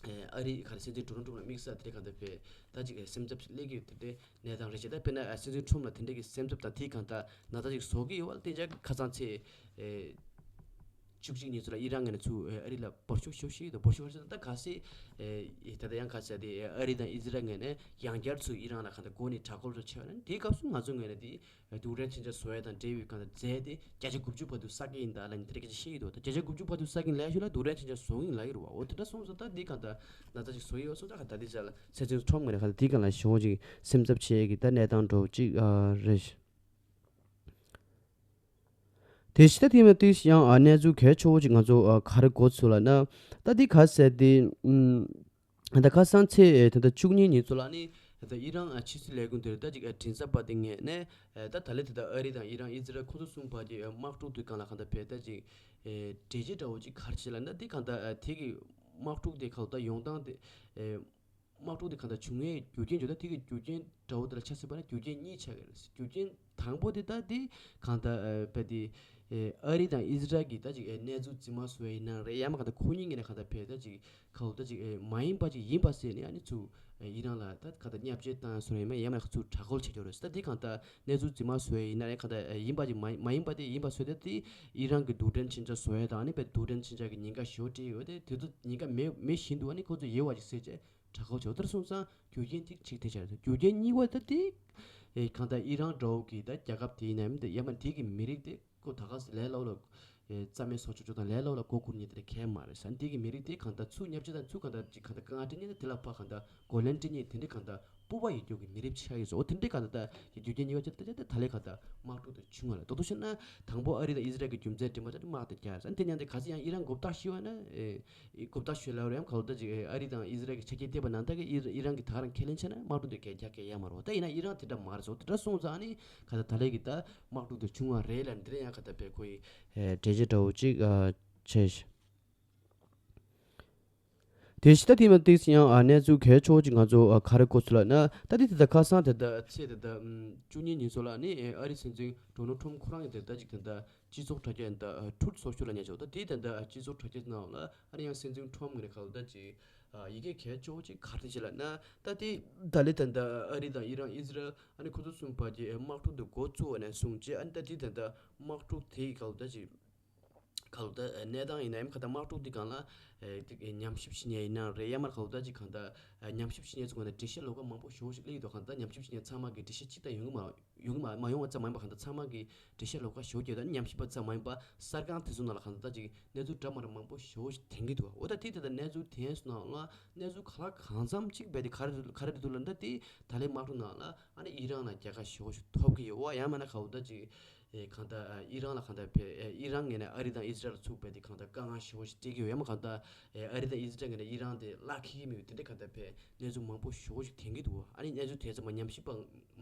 ཨ་རི་ག་རེ་སྲིད་འཛིན་ཌོ་ནལ་ཊམ་ཕ་དམིགས་བསལ་དེ་གང་ལྟར་བས་ད་ཅིག་སེམས་འཚབ་ཅིག་སླེབས་ཀྱི་ཡོད་དེ་འདྲའི་གནས་སྟངས་རེད་བྱས། ད་དཔེར་ན་སྲིད་འཛིན་ཊམ་ཕ་ལ་དེ་འདྲའི་གི་སེམས་འཚབ་དང་དེའི་གང་ལྟར་ན་ཚ་ཅིག་བཟོ་གི་ཡོད་པ་དེ་ཆར་ཁ་སང་ཚེ། བཅུ་གཅིག་ཉིན་ཚོ་ལ་ཨི་རན་ངོས་ནས་ཚུར་ཨ་རི་ལ་འབོར་ཤོག་ཞུ་ཞིག་དང་འབོར་ཤོག་ཞུ་ད་ག་སེ་ད་ལྟ་ཡང་ག་ཟེར་དེ་ཨ་རི་དང་ཨི་ཟི་རལ་ངོས་ནས་ཡང་བསྐྱར་ཚུར་ཨི་རན་ལ་གང་ལྟར་འགོ་ནས་དྲག་རྒོལ་ཚོ་བྱས་པ་ན་དེའི་སྐབས་སུ་ང་ཚོ་ངོས་ནས་དེ་རྡུལ་ཕྲན་མཚོན་ཆ་བཟོ་ཡ་དང་འབྲེལ་བའི་གང་ལྟར་རྫས་དེ་བརྒྱ་ཆ་དགུ་བཅུ་བར་དུ་བསགས་ཀྱི་ཡིན་ད་ལབ་ནས་དེ་འདྲ་སྐད་ཆ་བཤད་ཀྱི་འདུག་ད་བརྒྱ་ཆ་དགུ་བཅུ་བར་དུ་བསགས་ཀྱི་ཡིན་ལབ་ཡོད་རེད་བ། འོ་དེ་འདྲ་སོང་ཙང་ད་འདི་གང་ལྟར་ན་ཚ་ཅིག་བཟོ་ཡི་ཡོད་སོང་ཙང་གང་ལྟར་འདི་ཅག་ལ་སྲིད་འཛིན་ཊམ་ཕ་ངོས་ནས་གང་ལྟར་འདི་གང་ལ་ཞེ་པོ་ཅིག་སེམས་འཚབ་བྱེད་ཀྱི་ད་གནས་སྟངས་འདྲ་བོ་ཅིག་རེད། དེ་ཕྱི་ད་དེ་མ་དེ་ཡང་ཨ་གནས་ཚུལ་གལ་ཆེ་བོ་ཅིག་ང་ཚོ་ཨ་ག་རེ་གོ་ཚུལ་ལ་ན་ད་དེ་ག་ཟེར་དེ་ཨུམ་ད་ཁ་སང་ཚེ་ད་ལྟ་བཅུ་གཉིས་ཉིན་ཚོ་ལ་ནི་ད་ཨི་རན་ཨ་ཕྱི་སྲིད་ལས་ཁུངས་དེར་ད་ཅིག་ཨ་མགྲིན་ཚབ་པ་དེ་ངོས་ནས་ཨ་ད་ད་ལན་དེ་ད་ཨ་རི་དང་ཨི་རན་ཨི་ཟི་རལ་ཁོ་ཚོ་གསུམ་བར་གྱི་ཨ་དམག་འཁྲུག་དེ་སྒང་ལ་གང་ལྟར་བས་ད་ཅིག་ཨ་འགྲེལ་བཤད་འདྲ་བོ་ཅིག་ག་རེ་བྱས་ལ་ན་དེ་གང་ལྟར་ཨ་དེ་གི་དམག་འཁྲུག་དེ་གང་ལྟར་ཡོང་སྟངས་དེ་ཨ། དམག་འཁྲུག་དེ་གང་ལྟར་བྱུང་བའི་རྒྱུ་རྐྱེན་བརྗོད་ད་དེ་གི་རྒྱུ་རྐྱེན་འདྲ་བོ་དེ་ལ་ཆ་མཚོན་པ་ན་རྒྱུ་རྐྱེན་གཉིས་ཆགས་ཀྱི་རེད། རྒྱུ་རྐྱེན་དང་པོ་དེ་ད་དེ་གང་ལྟར་ཨ་བས་དེ་ཨ་རི་དང་ཨི་ཟི་རལ་གྱི་ད་ཅིག་ཨ་གནས་ཚུལ་རྫུན་མ་བཟོ་བ་ཡིན་ན་རེད། ཡང་མ་གང་ལྟར་ཁོ་གཉིས་ངོས་ནས་གང་ལྟར་བས་ད་ཅིག་ག་ལ་ད་ཅིག་ཨ་མ་ཡིན་པ་ཅིག་ཡིན་པ་ཟེར་ནས་ཨ་ནི་ཚུར་ཨ་ཨི་རན་ལ་ད་གང་ལྟར་བརྙས་བཅོས་བཏང་བཟོ་ཡིན་མ་ཡིན་མ་ཚུར་དྲག་རྒོལ་བྱེད་ཀྱི་རེད། ད་དེ་གང་ལྟར་གནས་ཚུལ་རྫུན་མ་བཟོ་བ་ཡིན་ན་རེད། གང་ལྟར་ཨ་ཡིན་པ་ཅིག་མ་མ་ཡིན་པ་དེ་ཡིན་པ་བཟོས་ཏེ་དེ་ཨི་རན་གྱི་རྡུལ་ཕྲན་མཚོན་ཆ་བཟོ་ཡ་དང་ཨ་ནི་བས་རྡུལ་ཕྲན་མཚོན་ཆ་གི་ཉེན་ཁ་ཞེ་པོ་འཕྲད་ཡོད་དེ་དེ་ཚོ་ཉེན་ཁ་མེད་མེད་བཞིན་དུ་ཨ་ནི་ཁོ་ཚོ་ཡོད་པ་ཅིག་ཟེར་བྱས། དྲག་རྒོལ་བྱས་པ་དེར་སོང་ཙང་རྒྱུ་རྐྱེན་གཅིག་གཅིག་དེ་ཆགས་རེད། རྒྱུ་རྐྱེན་གཉིས་པ་ད་དེ་ཨེ་གང་ལྟར་ཨི་རན་འདྲ་བོ་གི་ད་རྒྱལ་ཁབ་དེ་ཡིན་ནའི་མིན་ད་ཡང་མ་དེ་གི་མི་རིགས་དེ་ཁོ་ད་ག་ཟེ་ལས་སླ་པོ་ལ་ཨེ་རྩ་མེད་བཟོ་ཆོག་ཆོག་དང་ལས་སླ་པོ་ལ་མགོ་སྒུར་མཁན་དེ་འདྲ་གང་ཡང་མ་རེད་ཟེར། དེ་གི་མི་རིགས་དེ་གང་ལྟར་ཚུར་བརྙས་བཅོས་དང་ཚུར་གང་ལྟར་ཅིག་གང་ལྟར་དཀའ་ངལ་འཕྲད་མཁན་དེ་ལ་ཕར་གང་ལྟར་གོ་ལན་སྤྲད་མཁན་དེ་འདྲ་གང་ལྟར་སྤོབས་པ་ཡོད་རྒྱུ་གི་མི་རིགས་ཆགས་ཡོད་ཟེར། འོ་དེ་འདྲའི་གང་ལྟར་ད་རྒྱུ་རྐྱེན་གཉིས་པ་ཅིག་ད་ད་ད་ལས་གང་ལྟར་དམག་འཁྲུག་དེ་བྱུང་བ་ལ་རྡོག་རྡོག་བཤད་ན་དང་པོ་ཨ་རི་དང་ཨི་ཟི་རལ་གི་རྒྱུ་མཚན་འདྲེས་མ་ད་དམག་དེ་རྒྱག་ཟེར། དེ་མཉམ་དུ་ག་ཚོད་ཡང་ཨི་རན་མགོ་བཏགས་ཞུས་པ་ན་ཨེ། གོ་བརྡ་ཞུས་ལབ་རེད། ཡང་ག་ལ་ད་ཅིག་ཨ་རི་དང་ཨི་ཟི་རལ་གྱི་ཆ་རྐྱེན་བལྟས་པ་ན་ད་གི་ཨི་ཨི་རན་གྱི་ད་ག་རང་ཁས་ལེན་བྱས་ན་དམག་འཁྲུག་དེ་གས་རྒྱག་གས་ཡ་མ་རེད། ད་ཡིན་ན་ཨི་རན་དེ་འདྲ་མ་རེད་ཟེར། དེ་འདྲ་སོང་ཙང་ནི་ག་ད་ད་ལས་ཀྱི་ད་དམག་འཁྲུག་དེ་བྱུང་བ་རེད་ལབ་འདི་རེད། ཡང་ག་ད་བས་ཁོ་ཡི་ཨེ་འགྲེལ་བརྗོད་འདྲ་བོ་ཅིག་ཨ་བྱས་ཤག་དེ་ཕྱི་ད་དེ་མ་ཏིག་ཡང་ཨ་གནས་ཚུལ་གལ་ཆེ་བོ་ཅིག་ང་ཚོ་ཨ་ག་རེ་གོ་ཚུལ་ལབ་ན་ད་དེ་དེ་ད་ཁ་སང་དེ་ད་ཚེས་དེ་ད་བཅུ་གཉིས་ཉིན་ཚོ་ལ་ནི་ཨེ་ཨ་རི་སྲིད་འཛིན་ཌོ་ནལ་ཊམ་ཕ་ཁོ་རང་གི་དེ་ད་ཅིག་དེ་ད། སྤྱི་ཚོགས་དྲ་རྒྱ་ད་ཨ་ཊུ་རུཐ་སོ་ཤལ་ལ་ཉར་ཆོག་ད་དེ་ད་ད་སྤྱི་ཚོགས་དྲ་རྒྱ་ནང་ལ་ཨ་ནི་ཡང་སྲིད་འཛིན་ཊམ་ཕ་ངོས་ནས་ག་ལ་ད་ཅིག་ཨ་ཡི་གེ་གལ་ཆེ་བོ་ཅིག་ག་རེ་བྱས་ལབ་ན། ད་དེ་ད་ལས་ད་ད་ཨ་རི་དང་ཨི་རན་ཨི་ཟི་རལ་ཨ་ནི་ཁོ་ཚོ་གསུམ་བར་གྱི་དམག་འཁྲུག་དེ་འགོ་བཙུགས་པ་ནས་བཟུང་བྱས་ཨ་ནི་ད་དེ་ད་ད་དམག་འཁྲུག་དེ་ག་ལ་ད་ཅིག་ག་ལ་ད་གནས་སྟངས་ཡིན་ན་ཡང་ག་ད་དམག་འཁྲུག་དེ་སྒང་ལ་ཨ་དེ་ཉམས་ཞིབ་བྱེད་མཁན་ཡིན་ན་རེད། ཡང་མ་ག་ལ་ད་ཅིག་གང་ད་ཨ་ཉམས་ཞིབ་བྱེད་མཁན་ཚོ་ག་ད་འགྲེལ་བཤད་ལོགས་ཀ་མང་པོ་ཞེ་པོ་ཞིག་སླེབས་ཡོད་དོ། གང་ད་ཉམས་ཞིབ་བྱེད་མཁན་ཚང་མ་གི་འགྲེལ་བཤད་གཅིག་ད་ཡོང་གི་མ་རེད། ཡོང་གི་མ་མ་ཡོང་བ་ཙམ་མ་ཡིན་པ་གང་ལྟར་ཚང་མ་གི་འགྲེལ་བཤད་ལོགས་ཀ་ཞེ་པོ་རྒྱག་ད་ཉམས་ཞིབ་པ་ཙམ་མ་ཡིན་པ་གསར་ཁང་དེ་ཚོ་ནང་ལ་གང་ལྟར་ཅིག་གནས་ཚུལ་འདྲ་མི་འདྲ་མང་པོ་ཞེ་པོ་ཞིག་འཐེན་གྱི་འདུག་འོ་ད་དེ་ད་ལྟ་གནས་ཚུལ་འཐེན་སོང་ན་ལ་གནས་ཚུལ་ག་ལ་གང་འཚམ་ཅིག་རྦད་དེ་ག་རེ་ག་རེ་འདུག་ལབ་ན་ད་དེ་ད་ལའི་དམག་འཁྲུག་ནང་ལ་ཨ་ནི་ཨི་རན་ལ་རྒྱལ་ཁ་ཞེ་པོ་ཞིག་ཐོབ་ཀྱི་ཡོད་པ་ཡང་མིན་ན་ག་འོ་ད་ཅིག་ཨེ་གང་ལྟར་ཨ་ཨི་རན་ལ་གང་ལྟར་བས་ཨེ་ཨི་རན་ངོས་ནས་ཨ་རི་དང་ཨི་ཟི་རལ་ཚུགས་པའི་དེ་གང་ལྟར་དཀའ་ངལ་ཞེ་པོ་ཞིག་སྤྲད་ཀྱི་ཡོད་ཡང་མ་གང་ལྟར་ཨེ་ཨ་རི་དང་ཨི་ཟི་རལ་ངོས་ནས་ཨི་རན་དེ་གླགས་འཁེལ་གྱི་མེད་པའི་དེ་འདྲའི་གང་ལྟར་བས་གནས་ཚུལ་མང་པོ་ཞེ་པོ་ཞིག་འཐེན་གྱི་འདུག་ཨ་ནི་གནས་ཚུལ་དེ་ཚང་མ་ཉམས་ཞིབ་པ་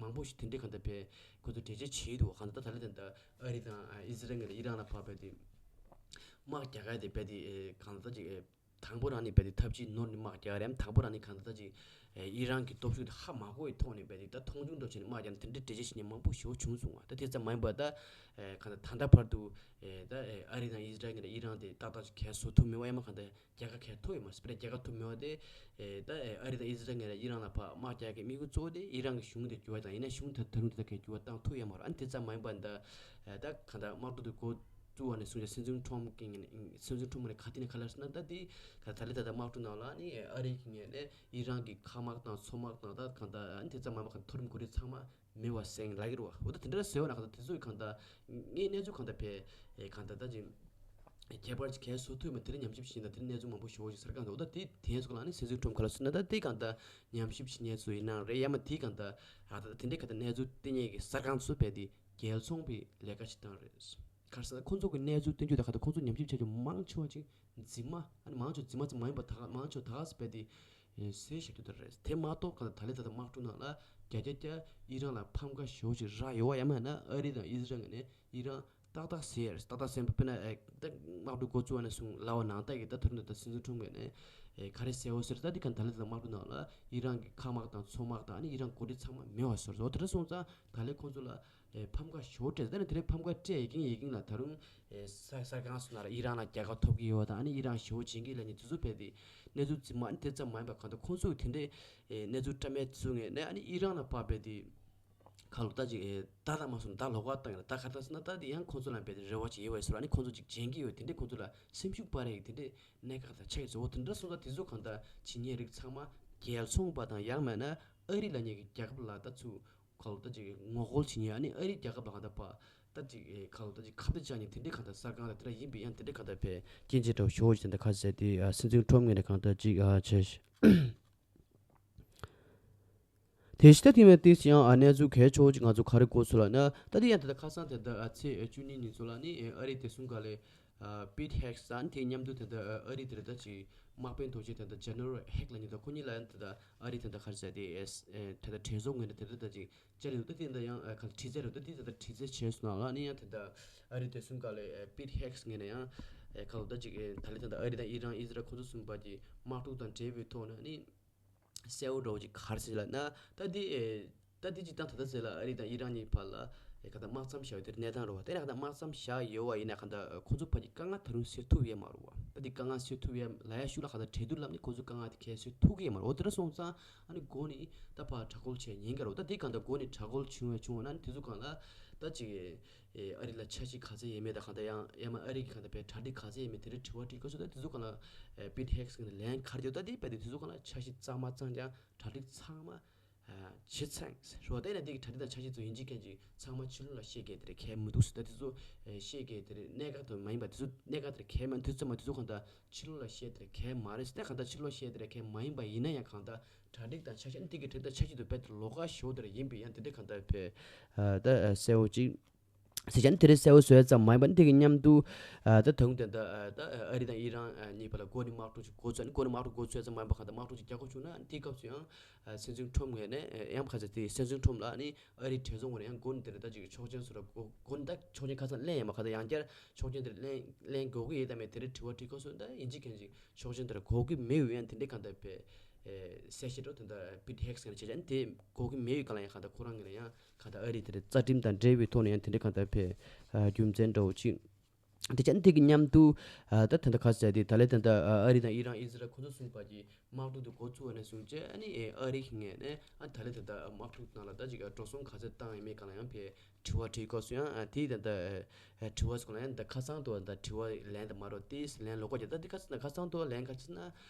མང་པོ་ཞིག་དེ་འདྲའི་གང་ལྟར་བས་ཁོ་ཚོ་འགྲེལ་བརྗོད་བྱེད་ཀྱི་འདུག་གང་ལྟར་ད་ལྟ་དེ་འདྲ་ཨ་རི་དང་ཨི་ཟི་རལ་ངོས་ནས་ཨི་རན་ལ་ཕབ་པའི་དེ་དམག་རྒྱག་ཡ་དེ་བས་དེ་ཨེ་གང་ལྟར་ཅིག་ཨེ། དང་པོ་རང་ནས་བས་དེ་ཐབས་ཇུས་ནོར་ནས་དམག་རྒྱག་རེམ། དང་པོ་རང་ནས་གང་ལྟར་ཅིག་ཨེ་ཨི་རན་གྱི་སྟོབས་ཤུགས་དེ་ཧ་མ་གོ་བའི་ཐོག་ནས་བས་དེ་ད་མཐོང་ཆུང་འགྲོ་བྱས་ནས་དམག་རྒྱག་ན་དེ་འདྲའི་འགྲེལ་བཤད་བྱེད་མཁན་མང་པོ་ཞེ་པོ་བྱུང་སོང་བ། ད་དེ་ཙམ་མ་ཡིན་པར་ད་ཨེ་གང་ལྟར་ད་ལྟ་བར་དུ་ཨེ་ད་ཨེ་ཨ་རི་དང་ཨི་ཟི་རལ་ངོས་ནས་ཨི་རན་དེ་ཏག་ཏག་ཅིག་གས་བཟོ་ཐུབ་མེད་པ་ཡང་མ་གང་ལྟར་རྒྱལ་ཁ་གས་ཐོབ་ཡོད་མ་རེད། སྤེ་ར་རྒྱལ་ཁ་ཐོབ་མེད་པ་དེ་ཨེ་ད་ཨེ་ཨ་རི་དང་ཨི་ཟི་རལ་ངོས་ནས་ཨི་རན་ལ་ཕར་དམག་རྒྱག་གི་དམིགས་ཡུལ་གཙོ་བོ་དེ་ཨི་རན་གྱི་གཞུང་དེ་འགྱུར་བ་དང་ཡིན་ན་གཞུང་ད་ད་རུང་དེ་ལྟར་གས་འགྱུར་བ་བཏང་ཐུབ་ཡོད་མ་རེད། ཨ་ནི་དེ་ཙམ་མ་ཡིན་པར་ད་ཨེ་ད་གང་ལྟར་དམག་འཁྲུག་དེ་འགོ་བཙུགས་པ་ནས་བཟུང་སྟེ་སྲིད་འཛིན་ཁྲོམ་གྱི་ངོས་ནས་སྲིད་འཛིན་ཁྲོམ་ངོས་ནས་ག་དུས་ནས་ག་ལ་ཟེར་ན་ད་དེ་ག་ད་ལྟ་ད་ལྟ་དམག་འཁྲུག་ནང་ལ་ནི་ཨ་རི་གི་ངོས་ནས་ཨི་རན་གྱི་མཁའ་དམག་དང་མཚོ་དམག་དང་ད་གང་ལྟར་ཨ་ནི་དེ་ཙམ་མ་ཡིན་པ་གང་མཐོ་རིམ་འགོ་ཁྲིད་ཚང་མ་མེད་པ་ཟེར་ལབ་ཀྱི་རེད་བ། འོ་ད་དེ་འདྲ་ཟེར་བ་ན་གང་ལྟར་དེ་ཚོ་གང་ལྟར་ངས་གནས་ཚུལ་གང་ལྟར་བས་གང་ལྟར་ད་ཅིག་ཁྱད་པར་གྱི་གས་བཟོ་ཐུབ་མེད་དེ་འདྲ་ཉམས་ཞིབ་བྱེད་ན་དེ་འདྲ་གནས་ཚུལ་མང་པོ་ཞེ་པོ་ཞིག་གསར་ཁང་དུ་འོ་ད་དེ་དེ་ཚོ་ལ་ནི་སྲིད་འཛིན་ཁྲོམ་ག་ལ་སོང་ན་ད་དེ་གང་ལྟར་ཉམས་ཞིབ་བྱེད་མཁན་ཚོ་ཡིན་ན་རེད་ཡང་མ་དེ་གང་ལྟར་ཨ་ད་དེ་འདྲའི་གང་ལྟར་གནས་ཚུལ་བསྟན་མཁན་གྱི་གསར་ཁང་ཚོ་བས་དེ་རྒྱལ་ཚོང་པའི་ལས་ཀ་ཞིག་བཏང་རེད། ག་རེ་ཟེར་ན་ཁོང་ཚོ་གི་གནས་ཚུལ་བསྟན་རྒྱུ་དང་གང་ལྟར་ཁོང་ཚོ་ཉམས་ཞིབ་བྱས་རྒྱུ་མང་ཆེ་བ་ཅིག་འཛིན་མ་ཨ་ནི་མང་ཆེ་འཛིན་མ་ཙམ་མ་ཡིན་པ་ད་ག་མང་ཆེ་ད་ག་ཟེར་བས་དེ་ཟས་བཞག་རྒྱུ་དེ་རེད། དེ་མ་གཏོགས་གང་ལྟར་ད་ལས་ད་ལྟ་དམག་འཁྲུག་ནང་ལ་བརྒྱ་ཆ་བརྒྱ་ཨི་རན་ལ་ཕམ་ཁ་ཞེ་པོ་ཅིག་རག་ཡོད་པ་ཡང་མིན་ན་ཨ་རི་དང་ཨི་ཟི་རལ་ངོས་ནས་ཨི་རན་ཏག་ཏག་ཟེར་ཏག་ཏག་ཟེར་དཔེར་ན་ཨེ་ད་དམག་འཁྲུག་འགོ་བཙུགས་པ་ནས་བཟུང་ལབ་པ་ནང་ལྟར་གྱི་ད་དེ་རིང་ད་ལྟ་སྲིད་འཛིན་ཁྲོམ་ངོས་ནས་ཨེ་ག་རེ་ཟེར་བ་ཟེར་ད་འདི་ག་ད་ལྟ་ད་དམག་འཁྲུག་ནང་ལ་ཨི་རན་གྱི་མཁའ་དམག་དང་མཚོ་དམག་དང་ཨ་ནི་ཨི་རན་འགོ་ཁྲིད་ཚང་མ་མེད་པ་བཟོ་རེད། འོ་དེ་འདྲ་སོང་ཙང་ད་ལས་ཁོང་ཚོ་ལ་ཨེ་ཕམ་ཁ་ཞེ་པོ་སྤྲད་ད་ནི་དེ་རིང་ཕམ་ཁ་སྤྲད་ཡི་གིན་ཡི་གིན་ལ་ད་རུང་ཨེ་ས་ས་གང་སོང་ན་ལ་ཨི་རན་ལ་རྒྱལ་ཁ་ཐོབ་ཀྱི་ཡོད་པ་དང་ཨ་ནི་ཨི་རན་ཞེ་པོ་བྱེད་ཀྱི་ལབ་ནི་དེ་ཚོ་བས་ཏེ་གནས་ཚུལ་རྫུན་མ་ཨ་ནི་དེ་ཙམ་མ་ཡིན་པ་གང་ལྟར་ཁོང་ཚོ་གི་དེ་འདྲའི་ཨེ་གནས་ཚུལ་བཀྲམ་མཁན་ཚོ་ངོས་ནས་ཨ་ནི་ཨི་རན་ལ་ཕར་བས་ཏེ། ཁ་ལོ་ད་ཅིག་ཨེ་ད་ད་མ་སོང་ད་ལོག་པ་བཏང་ཡོད་ད་ག་ད་སི་ན་ད་དེ་ཡང་ཁོང་ཚོ་ལ་བས་ཏེ་རེ་བ་ཅིག་ཡོད་པའི་སོ་ལ་ནི་ཁོང་ཚོ་ཅིག་འཇོན་གྱི་ཡོད་དེ་འདྲས་ཁོང་ཚོ་ལ་སེམས་ཤུགས་སྤར་ཡག་དེ་འདྲས་གནད་འགག་ད་ཆགས་ཡོད་ཚོ་འོ་དེ་འདྲ་སོང་ད་དེ་ཚོ་གང་ད་བྱེད་ཉེས་རིགས་ཚང་མ་རྒྱལ་ཚོང་པ་དང་ཡང་མེད་ན་ཨ་རི་ལ་ཉེ་གི་རྒྱལ་ཁབ་ལ་ད་ཚུ་ཁ་ལོ་ད་ཅིག་ངོ་རྒོལ་བྱེད་ཉེས་ཨ་ནི་ཨ་རི་རྒྱལ་ཁབ་ལ་གང་ད་པ་ད་ཅིག་ཨེ་ཁ་ལོ་ད་ཅིག་ཁ་བརྡ་བཅག་ཉེས་དེ་འདྲས་གང་ད་གསར་ཁང་ལ་དེ་འདྲ་ཡིན་པའི་ཡང་དེ་འདྲས་གང་ད་བས་རྐྱེན་ཆེ་འདྲ་བོ་ཞོ་བོ་ཞིག་དེ་འདྲ་ཁ་ཟེར་དེ་སྲིད་འཛིན་ཁྲོམ་ངོས་ནས་གང་ད་ཅིག་བྱས། དེ་ཕྱི་ད་ཐེངས་མའི་ཏིས་ཡང་ཨ་གནས་ཚུལ་གལ་ཆེ་བོ་ཅིག་ང་ཚོ་ག་རེ་གོ་སོང་ལབ་ན་ད་དེ་ཡང་ད་ལྟ་ཁ་སང་དེ་ད་ཨ་ཚེས་བཅུ་གཉིས་ཉིན་ཚོ་ལ་ནི་ཨ་རི་བདེ་སྲུང་ཁང་ལས་ཨ་པིད་ཧེག་སི་ཨ་ནི་དེ་མཉམ་དུ་དེ་ད་ཨ་རི་དེ་རེད་ད་ཅིག་དམག་དཔོན་དོ་ཅིག་དེ་ད་ཇེ་ནེ་རལ་ཧེག་ལ་ཉིན་ད་ཁོ་གཉིས་ལ་ཡང་དེ་ད་ཨ་རི་དེ་ད་ག་རེ་ཟེར་དེ་ཨེ་དེ་ད་གྲོས་ཚོགས་ངོས་ནས་དེ་རེད་ད་ཅིག་བཅར་ཡོད་ད་དེ་ད་ཡང་ཨ་ག་ཁྲི་ཚེ་རེད་ད་དེ་ད་ད་ཁྲི་ཚེ་བྱས་སོང་ལ་ནི་ཡང་དེ་ད་ཨ་རི་བདེ་སྲུང་ཁང་ལས་ཨ་པིད་ཧེག་སི་ངོས་ནས་ཡང་ཨེ་ག་ལ་ད་ཅིག་ཨེ་ད་ལི་ད་ད་ཨ་རི་དང་ཨི་རན་ཨི་ཟི་རལ་ཁོ་ཚོ་གསུམ་པ་གི་དམག་འཁྲུག་དང་འབྲེལ་བའི་ཐོག་ནས་ནི། གསལ་བོ་འདྲ་བོ་ཅིག་ག་རེ་ཟེར་ལབ་ན་ད་འདི་ཨེ་ད་འདི་ཅིག་ད་ད་ལྟ་ཟེར་ལ་ཨ་རི་དང་ཨི་རན་གཉིས་བར་ལ་ཨེ་ག་ད་དམག་མཚམས་བཞག་ཡོད་དེ་གནས་སྟངས་རེད་བ། དེ་ནས་ག་ད་དམག་མཚམས་བཞག་ཡོད་བ་ཡིན་ན་ག་ད་ཁོ་ཚོ་བར་གྱི་དཀའ་ངལ་ད་རུང་སེལ་ཐུབ་ཡོད་མ་རེད་བ། ད་འདི་དཀའ་ངལ་སེལ་ཐུབ་ཡོད་ལ་ཡ་ཤུ་ལ་ག་ད་གྲོས་བསྡུར་ལབ་ནི་ཁོ་ཚོ་དཀའ་ངལ་དེ་གས་སེལ་ཐུབ་ཀྱི་ཡོད་མ་རེད་བ། དེ་འདྲ་སོང་ཙང་ཨ་ནི་འགོ་ནས་ད་ཕར་དྲག་རྒོལ་བྱས་ཉན་ག་རེད་བ། ད་འདི་ག་ད་འགོ་ནས་དྲག་རྒོལ་བྱུང་བས་བྱུང་བ་ན་ནི་དེ་ཚོ་གང་ལ་ད་ཅིག་ཨེ་ཨ་རི་ལ་འཆར་གཞི་ག་ཚད་ཡོད་མེད་དང་གང་ལྟར་ཡང་ཡང་མ་ཨ་རི་གི་གང་ལྟར་བས་གྲ་སྒྲིག་ག་ཚད་ཡོད་མེད་དེ་རིང་དྲི་བ་དྲིས་སྐབས་སུ་ད་དེ་ཚོ་གང་ལ་ཨེ་པིད་ཧེག་སི་གི་ལན་ག་རེ་བརྒྱབ་ད་དེ་བས་དེ་དེ་ཚོ་གང་ལ་འཆར་གཞི་གཙང་མ་གཙང་རྐྱང་གྲ་སྒྲིག་ཚང་མ་ཨ་བྱེད་ཚར་རོ། ད་ཡིན་ན་དེ་གི་གྲ་སྒྲིག་དང་འཆར་གཞི་ཚོ་ཡིན་གཅིག་མཁན་གཅིག་ཚང་མ་ཕྱི་ལོགས་ལ་བཤད་མཁན་དེ་རེད་གལ་མི་འདུག་ཟེར། ད་དེ་ཚོ་ཨེ་བཤད་མཁན་དེ་རེད་གནད་འགག་དེ་མ་ཡིན་པ་དེ་ཚོ་གནད་འགག་དེ་རེད་གལ་མ་དེ་ཚོ་ཚང་མ་དེ་ཚོ་གང་ལྟར་ཕྱི་ལོགས་ལ་བཤད་དེ་རེད་གལ་མ་རེད་ཟེར། ད་གང་ལྟར་ཕྱི་ལོགས་བཤད་དེ་རེད་གལ་མ་ཡིན་པ་ཡིན་ན་ཡང་གང་ལྟར་གྲ་སྒྲིག་དང་འཆར་གཞི་ཨ་ནི་དེ་གི་གྲ་སྒྲིག་དང་འཆར་གཞི་དེ་རྦད་དེ་ལོགས་ཀ་ཞེ་པོ་དེ་རེད་ཡིན་པས་ཡང་དེ་འདྲའི་གང་ལྟར་བས་ཨ་ད་ཨ་གསལ་བོ་ཅིག་ཟེར་བྱས་ནས་དེ་རིང་གསལ་བོ་བཟོ་ཡ་ཙམ་མ་ཡིན་པ་འདི་གི་མཉམ་དུ་ཨ་ད་ད་དུང་དེ་འདྲ་ཨ་ད་ཨ་རི་དང་ཨི་རན་ཨ་གཉིས་བར་ལ་འགོ་ནས་དམག་འཁྲུག་ཅིག་འགོ་ཚུགས་ཨ་ནི་འགོ་ནས་དམག་འཁྲུག་འགོ་ཚུགས་ཡ་ཙམ་མ་ཡིན་པ་གང་ལྟར་དམག་འཁྲུག་ཅིག་རྒྱག་དགོས་བྱུང་ན་ཨ་ནི་དེའི་སྐབས་སུ་ཡང་ཨ་སྲིད་འཛིན་ཁྲོམ་ངོས་ནས་ཨ་ཡང་ཁ་ཚ་དེ་སྲིད་འཛིན་ཁྲོམ་ལ་ཨ་ནི་ཨ་རིའི་གྲོས་ཚོགས་ངོས་ནས་ཡང་འགོ་ནས་དེ་རིང་ད་ཅིག་ཆོག་མཆན་བཟོ་ར་འགོ་འགོ་ནས་ད་ཆོག་མཆན་ཁ་སང་ལེན་ཡ་མ་གང་ལྟར་ཡང་བསྐྱར་ཆོག་མཆན་དེ་ལེན་ལེན་དགོས་ཀྱི་ཡོད་དམ་མེད་དེ་རིང་དྲི་བ་དྲིས་སྐབས་སུ་ད་ཡིན་གཅིག་མཁན་གཅིག་ཆོག་མཆན་དེ་ར་དགོས་ཀྱི་མེད་ཡོད་ཡང་དེ་འདྲའི་གང་ལྟར་བས་ཨེ་གསལ་བཤད་འགྲོ་དེ་འདྲ་པིད་ཧེག་སི་ངོས་ནས་བྱས་ཙང་དེ་དགོས་ཀྱི་མེད་ཡོད་ག་ལ་ཡང་གང་ལྟར་ཁོ་རང་ངོས་ནས་ཡང་གང་ལྟར་ཨ་རི་དེ་འདྲ་རྩ་ཁྲིམས་དང་འབྲེལ་བའི་ཐོག་ནས་ཡང་དེ་འདྲའི་གང་ལྟར་བས་ཨ་རྒྱུ་མཚན་འདྲ་བོ་ཅིག་དེ་ཅན་དེ་གི་མཉམ་དུ་ཨ་ད་ད་ལྟ་ཁ་ཟས་དེ་ད་ལས་ད་ལྟ་ཨ་རི་དང་ཨི་རན་ཨི་ཟི་རལ་ཁོ་ཚོ་གསུམ་བར་གྱི་དམག་འཁྲུག་དེ་འགོ་ཚུགས་པ་ནས་བཟུང་བྱས་ཨ་ནི་ཨ་རི་གི་ངོས་ནས་ཨ་ད་ལས་ད་ལྟ་དམག་འཁྲུག་ནང་ལ་ད་ཅིག་འགྲོ་སོང་ག་ཚད་བཏང་ཡོད་མེད་གང་ལ་ཡང་ཕེ་དྲི་བ་དྲིས་སྐབས་སུ་ཡང་ཨ་དེའི་ད་ལྟ་ཨ་དྲི་བ་སོགས་ལ་ཡང་ད་ཁ་སང་དུ་ད་དྲི་བ་ལན་ད་མ་རོ་དེས་ལན་ལོག་པ་རྒྱབ། ད་དེ་ཁ་སང་ད་ཁ་སང་དུ་ལན་ག་ཅི་ན་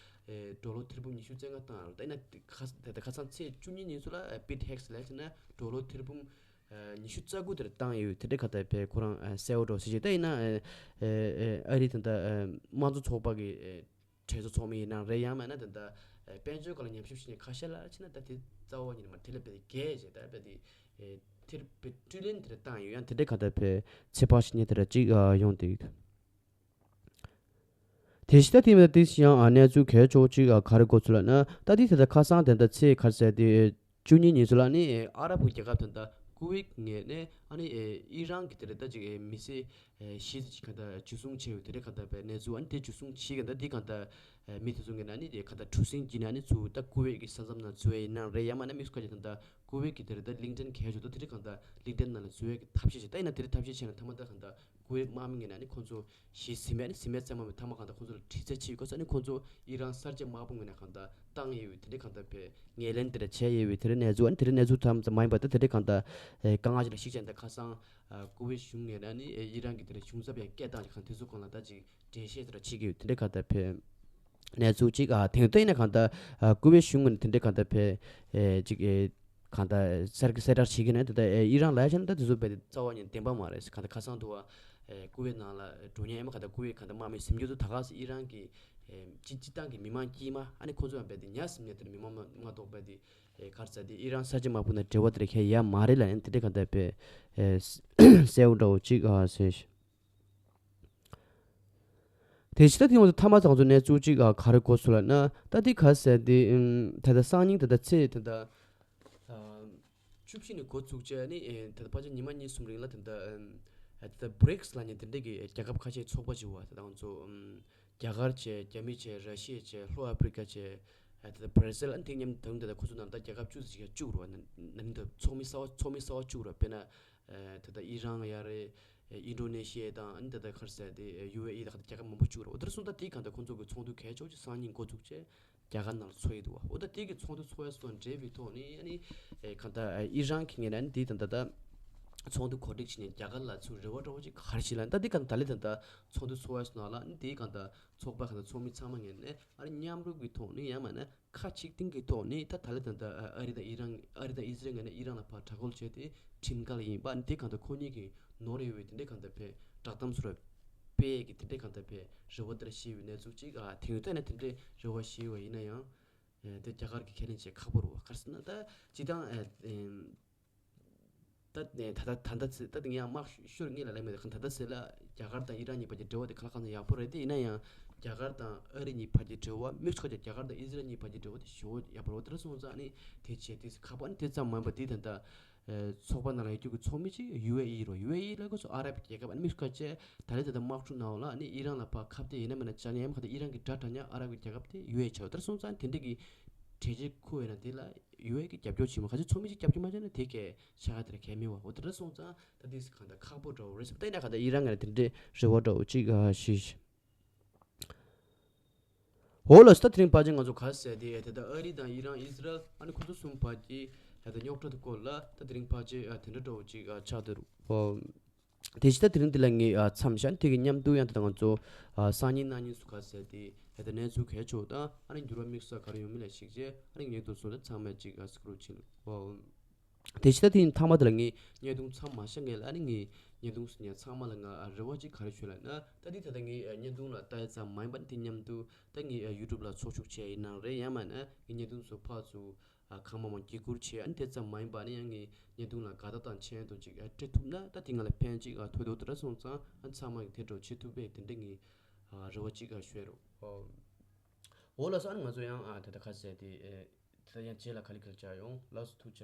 ཨེ་ཌོ་ལར་ཐེར་འབུམ་ཉི་ཤུ་རྩ་ལྔ་བཏང་རོ། ད་ཡིན་ན་ཁ་ད་ད་ཁ་སང་ཚེས་བཅུ་གཉིས་ཉིན་སུ་ལ་ཨེ་པིད་ཧེག་སི་ལན་ཅི་ན་ཌོ་ལར་ཐེར་འབུམ་ ཉི་ཤུ་རྩ་དགུ་དེར་བཏང་ཡོད། དེ་འདྲའི་ཁ་ད་པའི་ཁོ་རང་གསལ་བོ་འགྲོ་ཟེར་གྱི། ད་ཡིན་ན་ཨ་རི་ད་ད་དམངས་གཙོ་ཚོགས་པ་གི་གྲོས་ཚོགས་ཚོགས་མི་ཡིན་ན་རེད། ཡང་མིན་ན་ད་ད་དཔལ་འབྱོར་སྒང་ལ་ཉམས་ཞིབ་བྱེད་མཁན་ཁ་ཤས་ལ་ཕྱིན་ན་ད་དེ་རྩ་བ་ཉིད་ནས་མ་དེ་ལ་དཔེ་དེ་རྒྱས་བྱས། ད་དཔེ་དེ་དེར་དཔེ་སྤྲོད་ལེན་དེར་བཏང་ཡོད། ཡང་དེ་འདྲའི་ཁ་ད་པའི་ཚེ་དཔག་བྱེད་མཁན་དེ་འདྲ་གཅིག་ཡོང་དེ། དེ་བཞིན་ད་དེ་མིན་ད་དེ་ཡང་གནས་ཚུལ་གལ་ཆེ་བོ་གཅིག་ག་རེ་གོ་ཚུལ་ལབ་ན། ད་དེ་ད་ད་ཁ་སང་དེ་ད་ཚེས་ག་རེ་ཟེར་དེ་བཅུ་གཉིས་ཉིན་ཚུལ་ལ་ནི་ཨ་རབ་ཀྱི་རྒྱལ་ཁབ་དེ་ད་ཀུ་ཝེད་ངོས་ནས་ཨ་ནི་ཨི་རན་གྱི་དེ་རེད་ད་ཅིག་མི་སེར་བཞི་ཅིག་ག་ད་འཇུ་བཟུང་བྱས་ཡོད། དེ་རེད་ག་ད་པའི་གནས་ཚུལ། ཨ་ནི་དེ་འཇུ་བཟུང་བྱས་ག་ད་དེ་ག་ད་མི་དེ་ཚོ་ངོས་ནས་ཨ་ནི་དེ་ག་ད་གྲུ་གཟིངས་བརྒྱུད་ནས་ཨ་ནི་ཚུར་ད་ཀུ་ཝེད་ཀྱི་ས་མཚམས་ནང་འཛུལ་བ་ཡིན་ན་རེད། ཡང་མིན་ན་དམིགས་སུ་བཀར་གྱི་ད་ད་ཀུ་ཝེད་ཀྱི་དེ་རེད་ད་གླིང་ཕྲན་གལ་ཆེ་ད་དེ་རེད་ག་ད་གླིང་ཕྲན་ནང་ལ་འཛུལ་བའི་ཐབས་ཤེས་བྱས། ད་ཡིན་ན་དེ་རེད་ཐབས་ཤེས་བྱས་ན་མཐའ་མ་ད་ག་ད་ཀུ་ཝེད་དམག་མི་ངོས་ནས་ཨ་ནི་ཁོང་ཚོ་ཞི་ཟིན་པའི་ཨ་ནི་ཟིན་པའི་རྩེད་མོ་མཐའ་མ་གང་ལྟར་ཁོང་ཚོ་ལ་དྲི་རྩད་བྱེད་དགོས་ས་ནི་ཁོང་ཚོ་ཨི་རན་གསར་བརྗེ་དམག་དཔུང་ངོས་ནས་གང་ལྟར་བཏང་ཡོད་པའི་དེ་འདྲའི་གང་ལྟར་བའི་ངོས་ལེན་དེ་འདྲ་བྱས་ཡོད་པའི་དེ་འདྲའི་གནས་ཚུལ། ཨ་ནི་དེ་འདྲའི་གནས་ཚུལ་ཙམ་ཙམ་མ་ཡིན་པ་ད་དེ་འདྲའི་གང་ལྟར་དཀའ་ངལ་ཅིག་ལ་གཞིགས་བྱས་ད་ཁ་སང་ཀུ་ཝེད་གཞུང་ངོས་ནས་ཨ་ནི་ཨི་རན་གྱི་དེ་འདྲ་གཞུང་ཚབ་ཡང་སྐད་བཏང་ཅིག་གང་དེ་ཚོ་གང་ལ་ད་ཅིག་འགྲེལ་བཤད་དེ་འདྲ་བྱེད་ཀྱི་ཡོད། དེ་འདྲའི་གང་ལྟར་བའི་གནས་ཚུལ་ཅིག་ཨ་དེང་དུས་ཡིན་ན་གང་ལྟར་ཀུ་ཝེད་གཞུང་ངོས་ནས་དེ་འདྲའི་གང་ལྟར་བའི་ཅིག་གང་ལྟར་གསལ་གསལ་བསྒྲགས་བྱེད་ཀྱི་ན་དེ་ལྟར་ཨི་རན་ལ་ཡ་བྱས་ན་ད་དེ་ཚོ་རྦད་དེ་རྩ་བ་ཉིད་བདེན་པ་མ་རེད། གང་ལྟར་ཁ་སང་དུ་བ་ཀུ་ཝེད་ནང་ལ་འགྲོ་མཁན་ཨེ་མ་གང་ལྟར་ཀུ་ཝེད་གང་ལྟར་དམག་མི་ཟིན་རྒྱུ་དུ་ད་ག་སེ་ཨི་རན་གྱི་སྤྱི་སྤྱི་བཏང་གི་མི་མང་དཀྱུས་མ་ཨ་ནི་ཁོ་ཚོ་ཡང་རྦད་དེ་ཉ་ཟིན་ནས་དེར་མི་མང་མ་མ་གཏོགས་རྦད་དེ་གར་ས་དེ་ཨི་རན་གསར་བརྗེ་དམག་དཔུང་དང་འབྲེལ་བ་དེར་ཁྱད་ཡ་མ་རེད་ལ་ཡང་དེ་འདྲའི་གང་ལྟར་བའི་གསལ་བོ་འདྲ་བོ་ཅིག་ཟེར། དེ་ཕྱི་ད་དེ་ང་ཚོ་མཐའ་མ་ཚང་ཚོ་གནས་ཚུལ་གཅིག་ག་རེ་གོ་སོང་ལབ་ན། ད་དེ་ག་ཟེར་དེ་ད་ལྟ་སང་ཉིན་ད་ལྟ་ཚེས་ད་ལྟ་བཅུ་བཞི་ནས་འགོ་བཙུགས་བྱས་ནི་ད་ལྟ་ཕལ་ཆེར་ཉི་མ་གཉིས་གསུམ་རིང་ལ་ད་ལྟ་ད་ལྟ་བྷི་རིགས་ལབ་མཁན་དེ་འདྲ་གི་རྒྱལ་ཁབ་ཁ་ཤས་ཚོགས་པ་བྱས་པ། ད་ལྟ་ང་ཚོ་རྒྱ་གར་བྱས། རྒྱ་མི་བྱས། ར་ཤི་ཡ་བྱས། ལྷོ་ཨ་ཕི་རི་ཀ་བྱས། ད་ལྟ་བྷ་ར་ཟིལ། ཨ་ནི་དེ་མཉམ་དུ་ད་ལྟ་ཁོ་ཚོ་ནང་ད་རྒྱལ་ཁབ་བཅུ་ཙམ་ཞིག་བཅུག་རོགས། ན་ནིང་ད་ཚོགས་མི་གསར་པ་ཚོགས་མི་གསར་པ་བཅུག་རོགས། དཔེར་ན། ད་ལྟ་ཨི་རན་ཡ་རེད། ཨིན་ཌོ་ནེ་ཤི་ཡ་དང་ཨ་ནི་ད་ལྟ་ག་རེ་ཟེར་དེ་ཡུ་ཨེ་ཨི་དང་རྒྱལ་ཁབ་མང་པོ་བཅུག་རོགས། འོ་དེར་སོང་ད་དེའི་གང་ལྟར་ཁོང་ཚོ་གི་ཚོགས་འདུ་གལ་ཆེ་བོ་ཅིག་སང་ཉིན་འགོ་བཙུགས་བྱས་རྒྱ་གར་ནང་ལ་ཚོགས་ཡི་འདུག་བ། འོ་ད་དེ་གི་ཚོགས་འདུ་ཚོགས་ཡ་སོགས་འབྲེལ་བའི་ཐོག་ནས་ཨ་ནི་གང་ལྟར་ཨི་རན་གྱི་ངོས་ནས་ཨ་ནི་དེ་དང་ད་ལྟ་ཚོགས་འདུ་གོ་སྒྲིག་བྱས་ནས་རྒྱ་གར་ལ་ཚུར་རེ་བ་འདྲ་བོ་ཅིག་ག་རེ་བྱེད་ལབ་ན། ད་དེ་གང་ད་ལྟ་ད་ལྟ་ཚོགས་འདུ་ཚོགས་ཡ་སོགས་ནང་ལ་ཨ་ནི་དེ་གང་ལྟར་ཚོགས་པ་གང་ལྟར་ཚོགས་མི་ཚང་མ་ངོས་ནས་ཨ་ནི་མཉམ་རུབ་ཀྱི་ཐོག་ནས་ཡང་མིན་ན་ཁ་གཅིག་སྟེང་གི་ཐོག་ནས་ད་ད་ལྟ་ད་ལྟ་ཨ་རི་དང་ཨི་རན། ཨ་རི་དང་ཨི་ཟི་རལ་ངོས་ནས་ཨི་རན་ལ་ཕར་དྲག་རྒོལ་བྱས་ཏེ་ཁྲིམས་འགལ་ཡིན་པ་འདི་གང་ལྟར་ཁོ་གཉིས་ཀྱིས་ནོར་ཡོད་པའི་དེ་འདྲའི་གང་ལྟར་བའི་བསྒྲགས་གཏམ་ཚུར་སྤེལ་གྱི་དེ་འདྲའི་གང་ལྟར་བའི་རེ་བ་དེ་འདྲ་བཞེས་པའི་གནས་ཚུལ་ཅིག་ཨ་དེང་ཡོད་ད་ནས་དེ་འདྲའི་རེ་བ་བཞེས་པ་ཡིན་ན་ཡང་། ཨ་དེ་རྒྱ་གར་གྱིས་ཁས་ལེན་བྱེད་ཁག་པོ་རེད་བ། ག་རེ་ཟེར་ན་ད་སྤྱིར་བཏང་ཨ་ཨེམ། ད་ནས་ད་ད་ད་ད་ཚེ་ད་དེ་ངས་ཡང་དམག་ཤོར་ངེས་ལ་ལེགས་མེད་དེ་གང་ད་ད་ཟེར་ལ་རྒྱ་གར་དང་ཨི་རན་གཉིས་བར་གྱི་འབྲེལ་བ་དེ་ག་ལ་གང་ཚང་ཡག་པོ་རེད་དེ། ཡིན་ན་ཡང་རྒྱ་གར་དང་ཨ་རི་གཉིས་བར་གྱི་འབྲེལ་བ་དམིགས་སུ་བཀར་ཏེ་རྒྱ་གར་དང་ཨི་ཟི་རལ་གཉིས་བར་གྱི་འབྲེལ་བ་དེ་ཞེ་པོ་ཡག་པོ་རེད། འོ་དེ་ར་སོང་ཙང་ནི་དེ་བྱས་དེ་ཁག་པོ་ནི་དེ་ཙམ་མ་ཡིན་པ་དེ་ད་ལྟ་ཚོགས་པ་ནང་ལ་ཡོད་རྒྱུ་གི་ཚོགས་མི་གཅིག་ཡུ་ཨེ་ཨི་རོ། ཡུ་ཨེ་ཨི་ལ་ཁོ་ཚོ་ཨ་རབ་རྒྱལ་ཁབ་ཨ་ནི་དམིགས་སུ་བཀར་བྱས་ད་རེས་ད་ལྟ་དམག་འཁྲུག་ནང་ལ་ནི་ཨི་རན་ལ་ཕར་ཁ་གཏད་ཡིན་ན་མིན་ན་བཅག་ནས་ཡང་ཁ་གཏད་ཨི་རན་གྱི་དགྲ་དྲག་ཉག་ཨ་རབ་ཀྱི་རྒྱལ་ཁབ་དེ་ཡུ་ཨེ་ཨི་ཆགས། འོ་དེ་ར་སོང་ཙང་དེ་འདྲ་གི་གྲོས་ཆོད་ཁུར་བས་ན་དེ་ལ་ཡུ་ཨེ་གི་རྒྱབ་སྐྱོར་བྱེད་མ། ག་ཚོད་ཚོགས་མི་གཅིག་རྒྱབ་སྐྱོར་མ་བྱས་ན་དེ་གས་ཆགས་ཡ་དེ་ལ་གལ་མེད་བ། འོ་དེ་འདྲ་སོང་ཙང་ད་དེ་གང་ལྟར་ཁག་པོ་འདྲ་བོ་རེད་ཟེར། ད་ཡིན་ན་གང་ལྟར་ཨི་རན་ངོས་ནས་དེ་འདྲའི་རེ་བ་འདྲ་བོ་ཅིག་ཨ་ཞིག་འོ་ལགས་སོ། ད་དེ་རིང་ཕལ་ཆེར་ང་ཚོ་ག་རེ་ཟེར་དེ་ད་ལྟ་ཨ་རི་དང་ཨི་རན་ཨི་ཟི་རལ་ཨ་ནི་ཁོ་ཚོ་གསུམ་བར་གྱི་ད་ལྟ་རྙོག་དྲ་དེ་སྐོར་ལ་ད་དེ་རིང་ཕལ་ཆེར་ཨ་དེ་འདྲ་འདྲ་བོ་ཅིག་ཨ་ཆགས་བསྡད་འདུག་འོ། དེ་བཞིན་ད་དེ་རིང་འདི་ལ་ངས་ཨ་མཚམས་བཞག་དེ་གི་མཉམ་དུ་ཡང་ད་ལྟ་ང་ཚོ་ཨ་སང་ཉིན་གནངས་ཉིན་སུ་ག་ཟེར་དེ་ད་ལྟ་གནས་ཚུལ་གལ་ཆེ་བ་དང་ཨ་ནི་འགྱུར་བ་དམིགས་བསལ་ག་རེ་ཡོང་མིན་ལ་གཞིགས་བྱས་ཨ་ནི་ངས་འདུག་སོང་ད་ཚང་མས་ཅིག་ཨ་སྐུ་རུ་ཕྱིན། ཨོ། དེ་བཞིན་ད་དེ་ཡིན་མཐའ་མ་དེ་ལ་ངས་བརྙན་ཐུང་མཚམས་མ་བཞག་ངས་ལ་ཨ་ནི་ངས་བརྙན་ཐུང་ཟིན་ཡང་ཚང་མ་ལ་ང་ཨ་རེ་བ་ཅིག་ག་རེ་ཞུ་ལབ་ན། ད་འདི་ད་ལྟ་ངས་ཨ་བརྙན་ཐུང་ལ་ལྟ་ཡ་ཙམ་མ་ཡིན་པ་འདི་མཉམ་དུ་ད་ངས་ཨ་ཡུ་ཊུབ་ལ་ཚོགས་ཞུགས་བྱས་ཡིན་ནའང་རེད། ཡང་མིན་ན་ངས་བརྙན་ཐུང་ཚོ་ཕར་ཚུར་ཨ་གང་མང་མང་བརྒྱུད་བསྐུར་བྱས་ཨ་ནི་དེ་ཙམ་མ་ཡིན་པ་ནི་ཡང་ངས་བརྙན་ཐུང་ལ་དགའ་རྟགས་དང་མཆན་དུ་ཅིག་ཨ་སྤྲད་ཐུབ་ན་ད་དེ་ང་ལ་ཕན་ཅིག་ཨ་ཐོགས་འདུག་དེ་འདྲ་སོང་ཙང་ཨ་ཚང་མ་གིས་དེ་འདྲ་བྱེད་ཐུབ་པས་དེ་འདྲ་ངས་ཨ་རེ་བ་ཅིག་ཨ་ཞུ་ཡ་རེད། ཨོ་ལགས་སོ། ཨ་ནི་ང་ཚོ་ཡང་ཨ་ད་ལྟ་ག་ཟེར་དེ་ཨེ་ད་ལྟ་ཡང་རྗེས་ལ་ག་ལེ་ག་ལེ་བྱ་ཡོང་། ལགས་སོ། ཐུགས་རྗེ་ཆེ།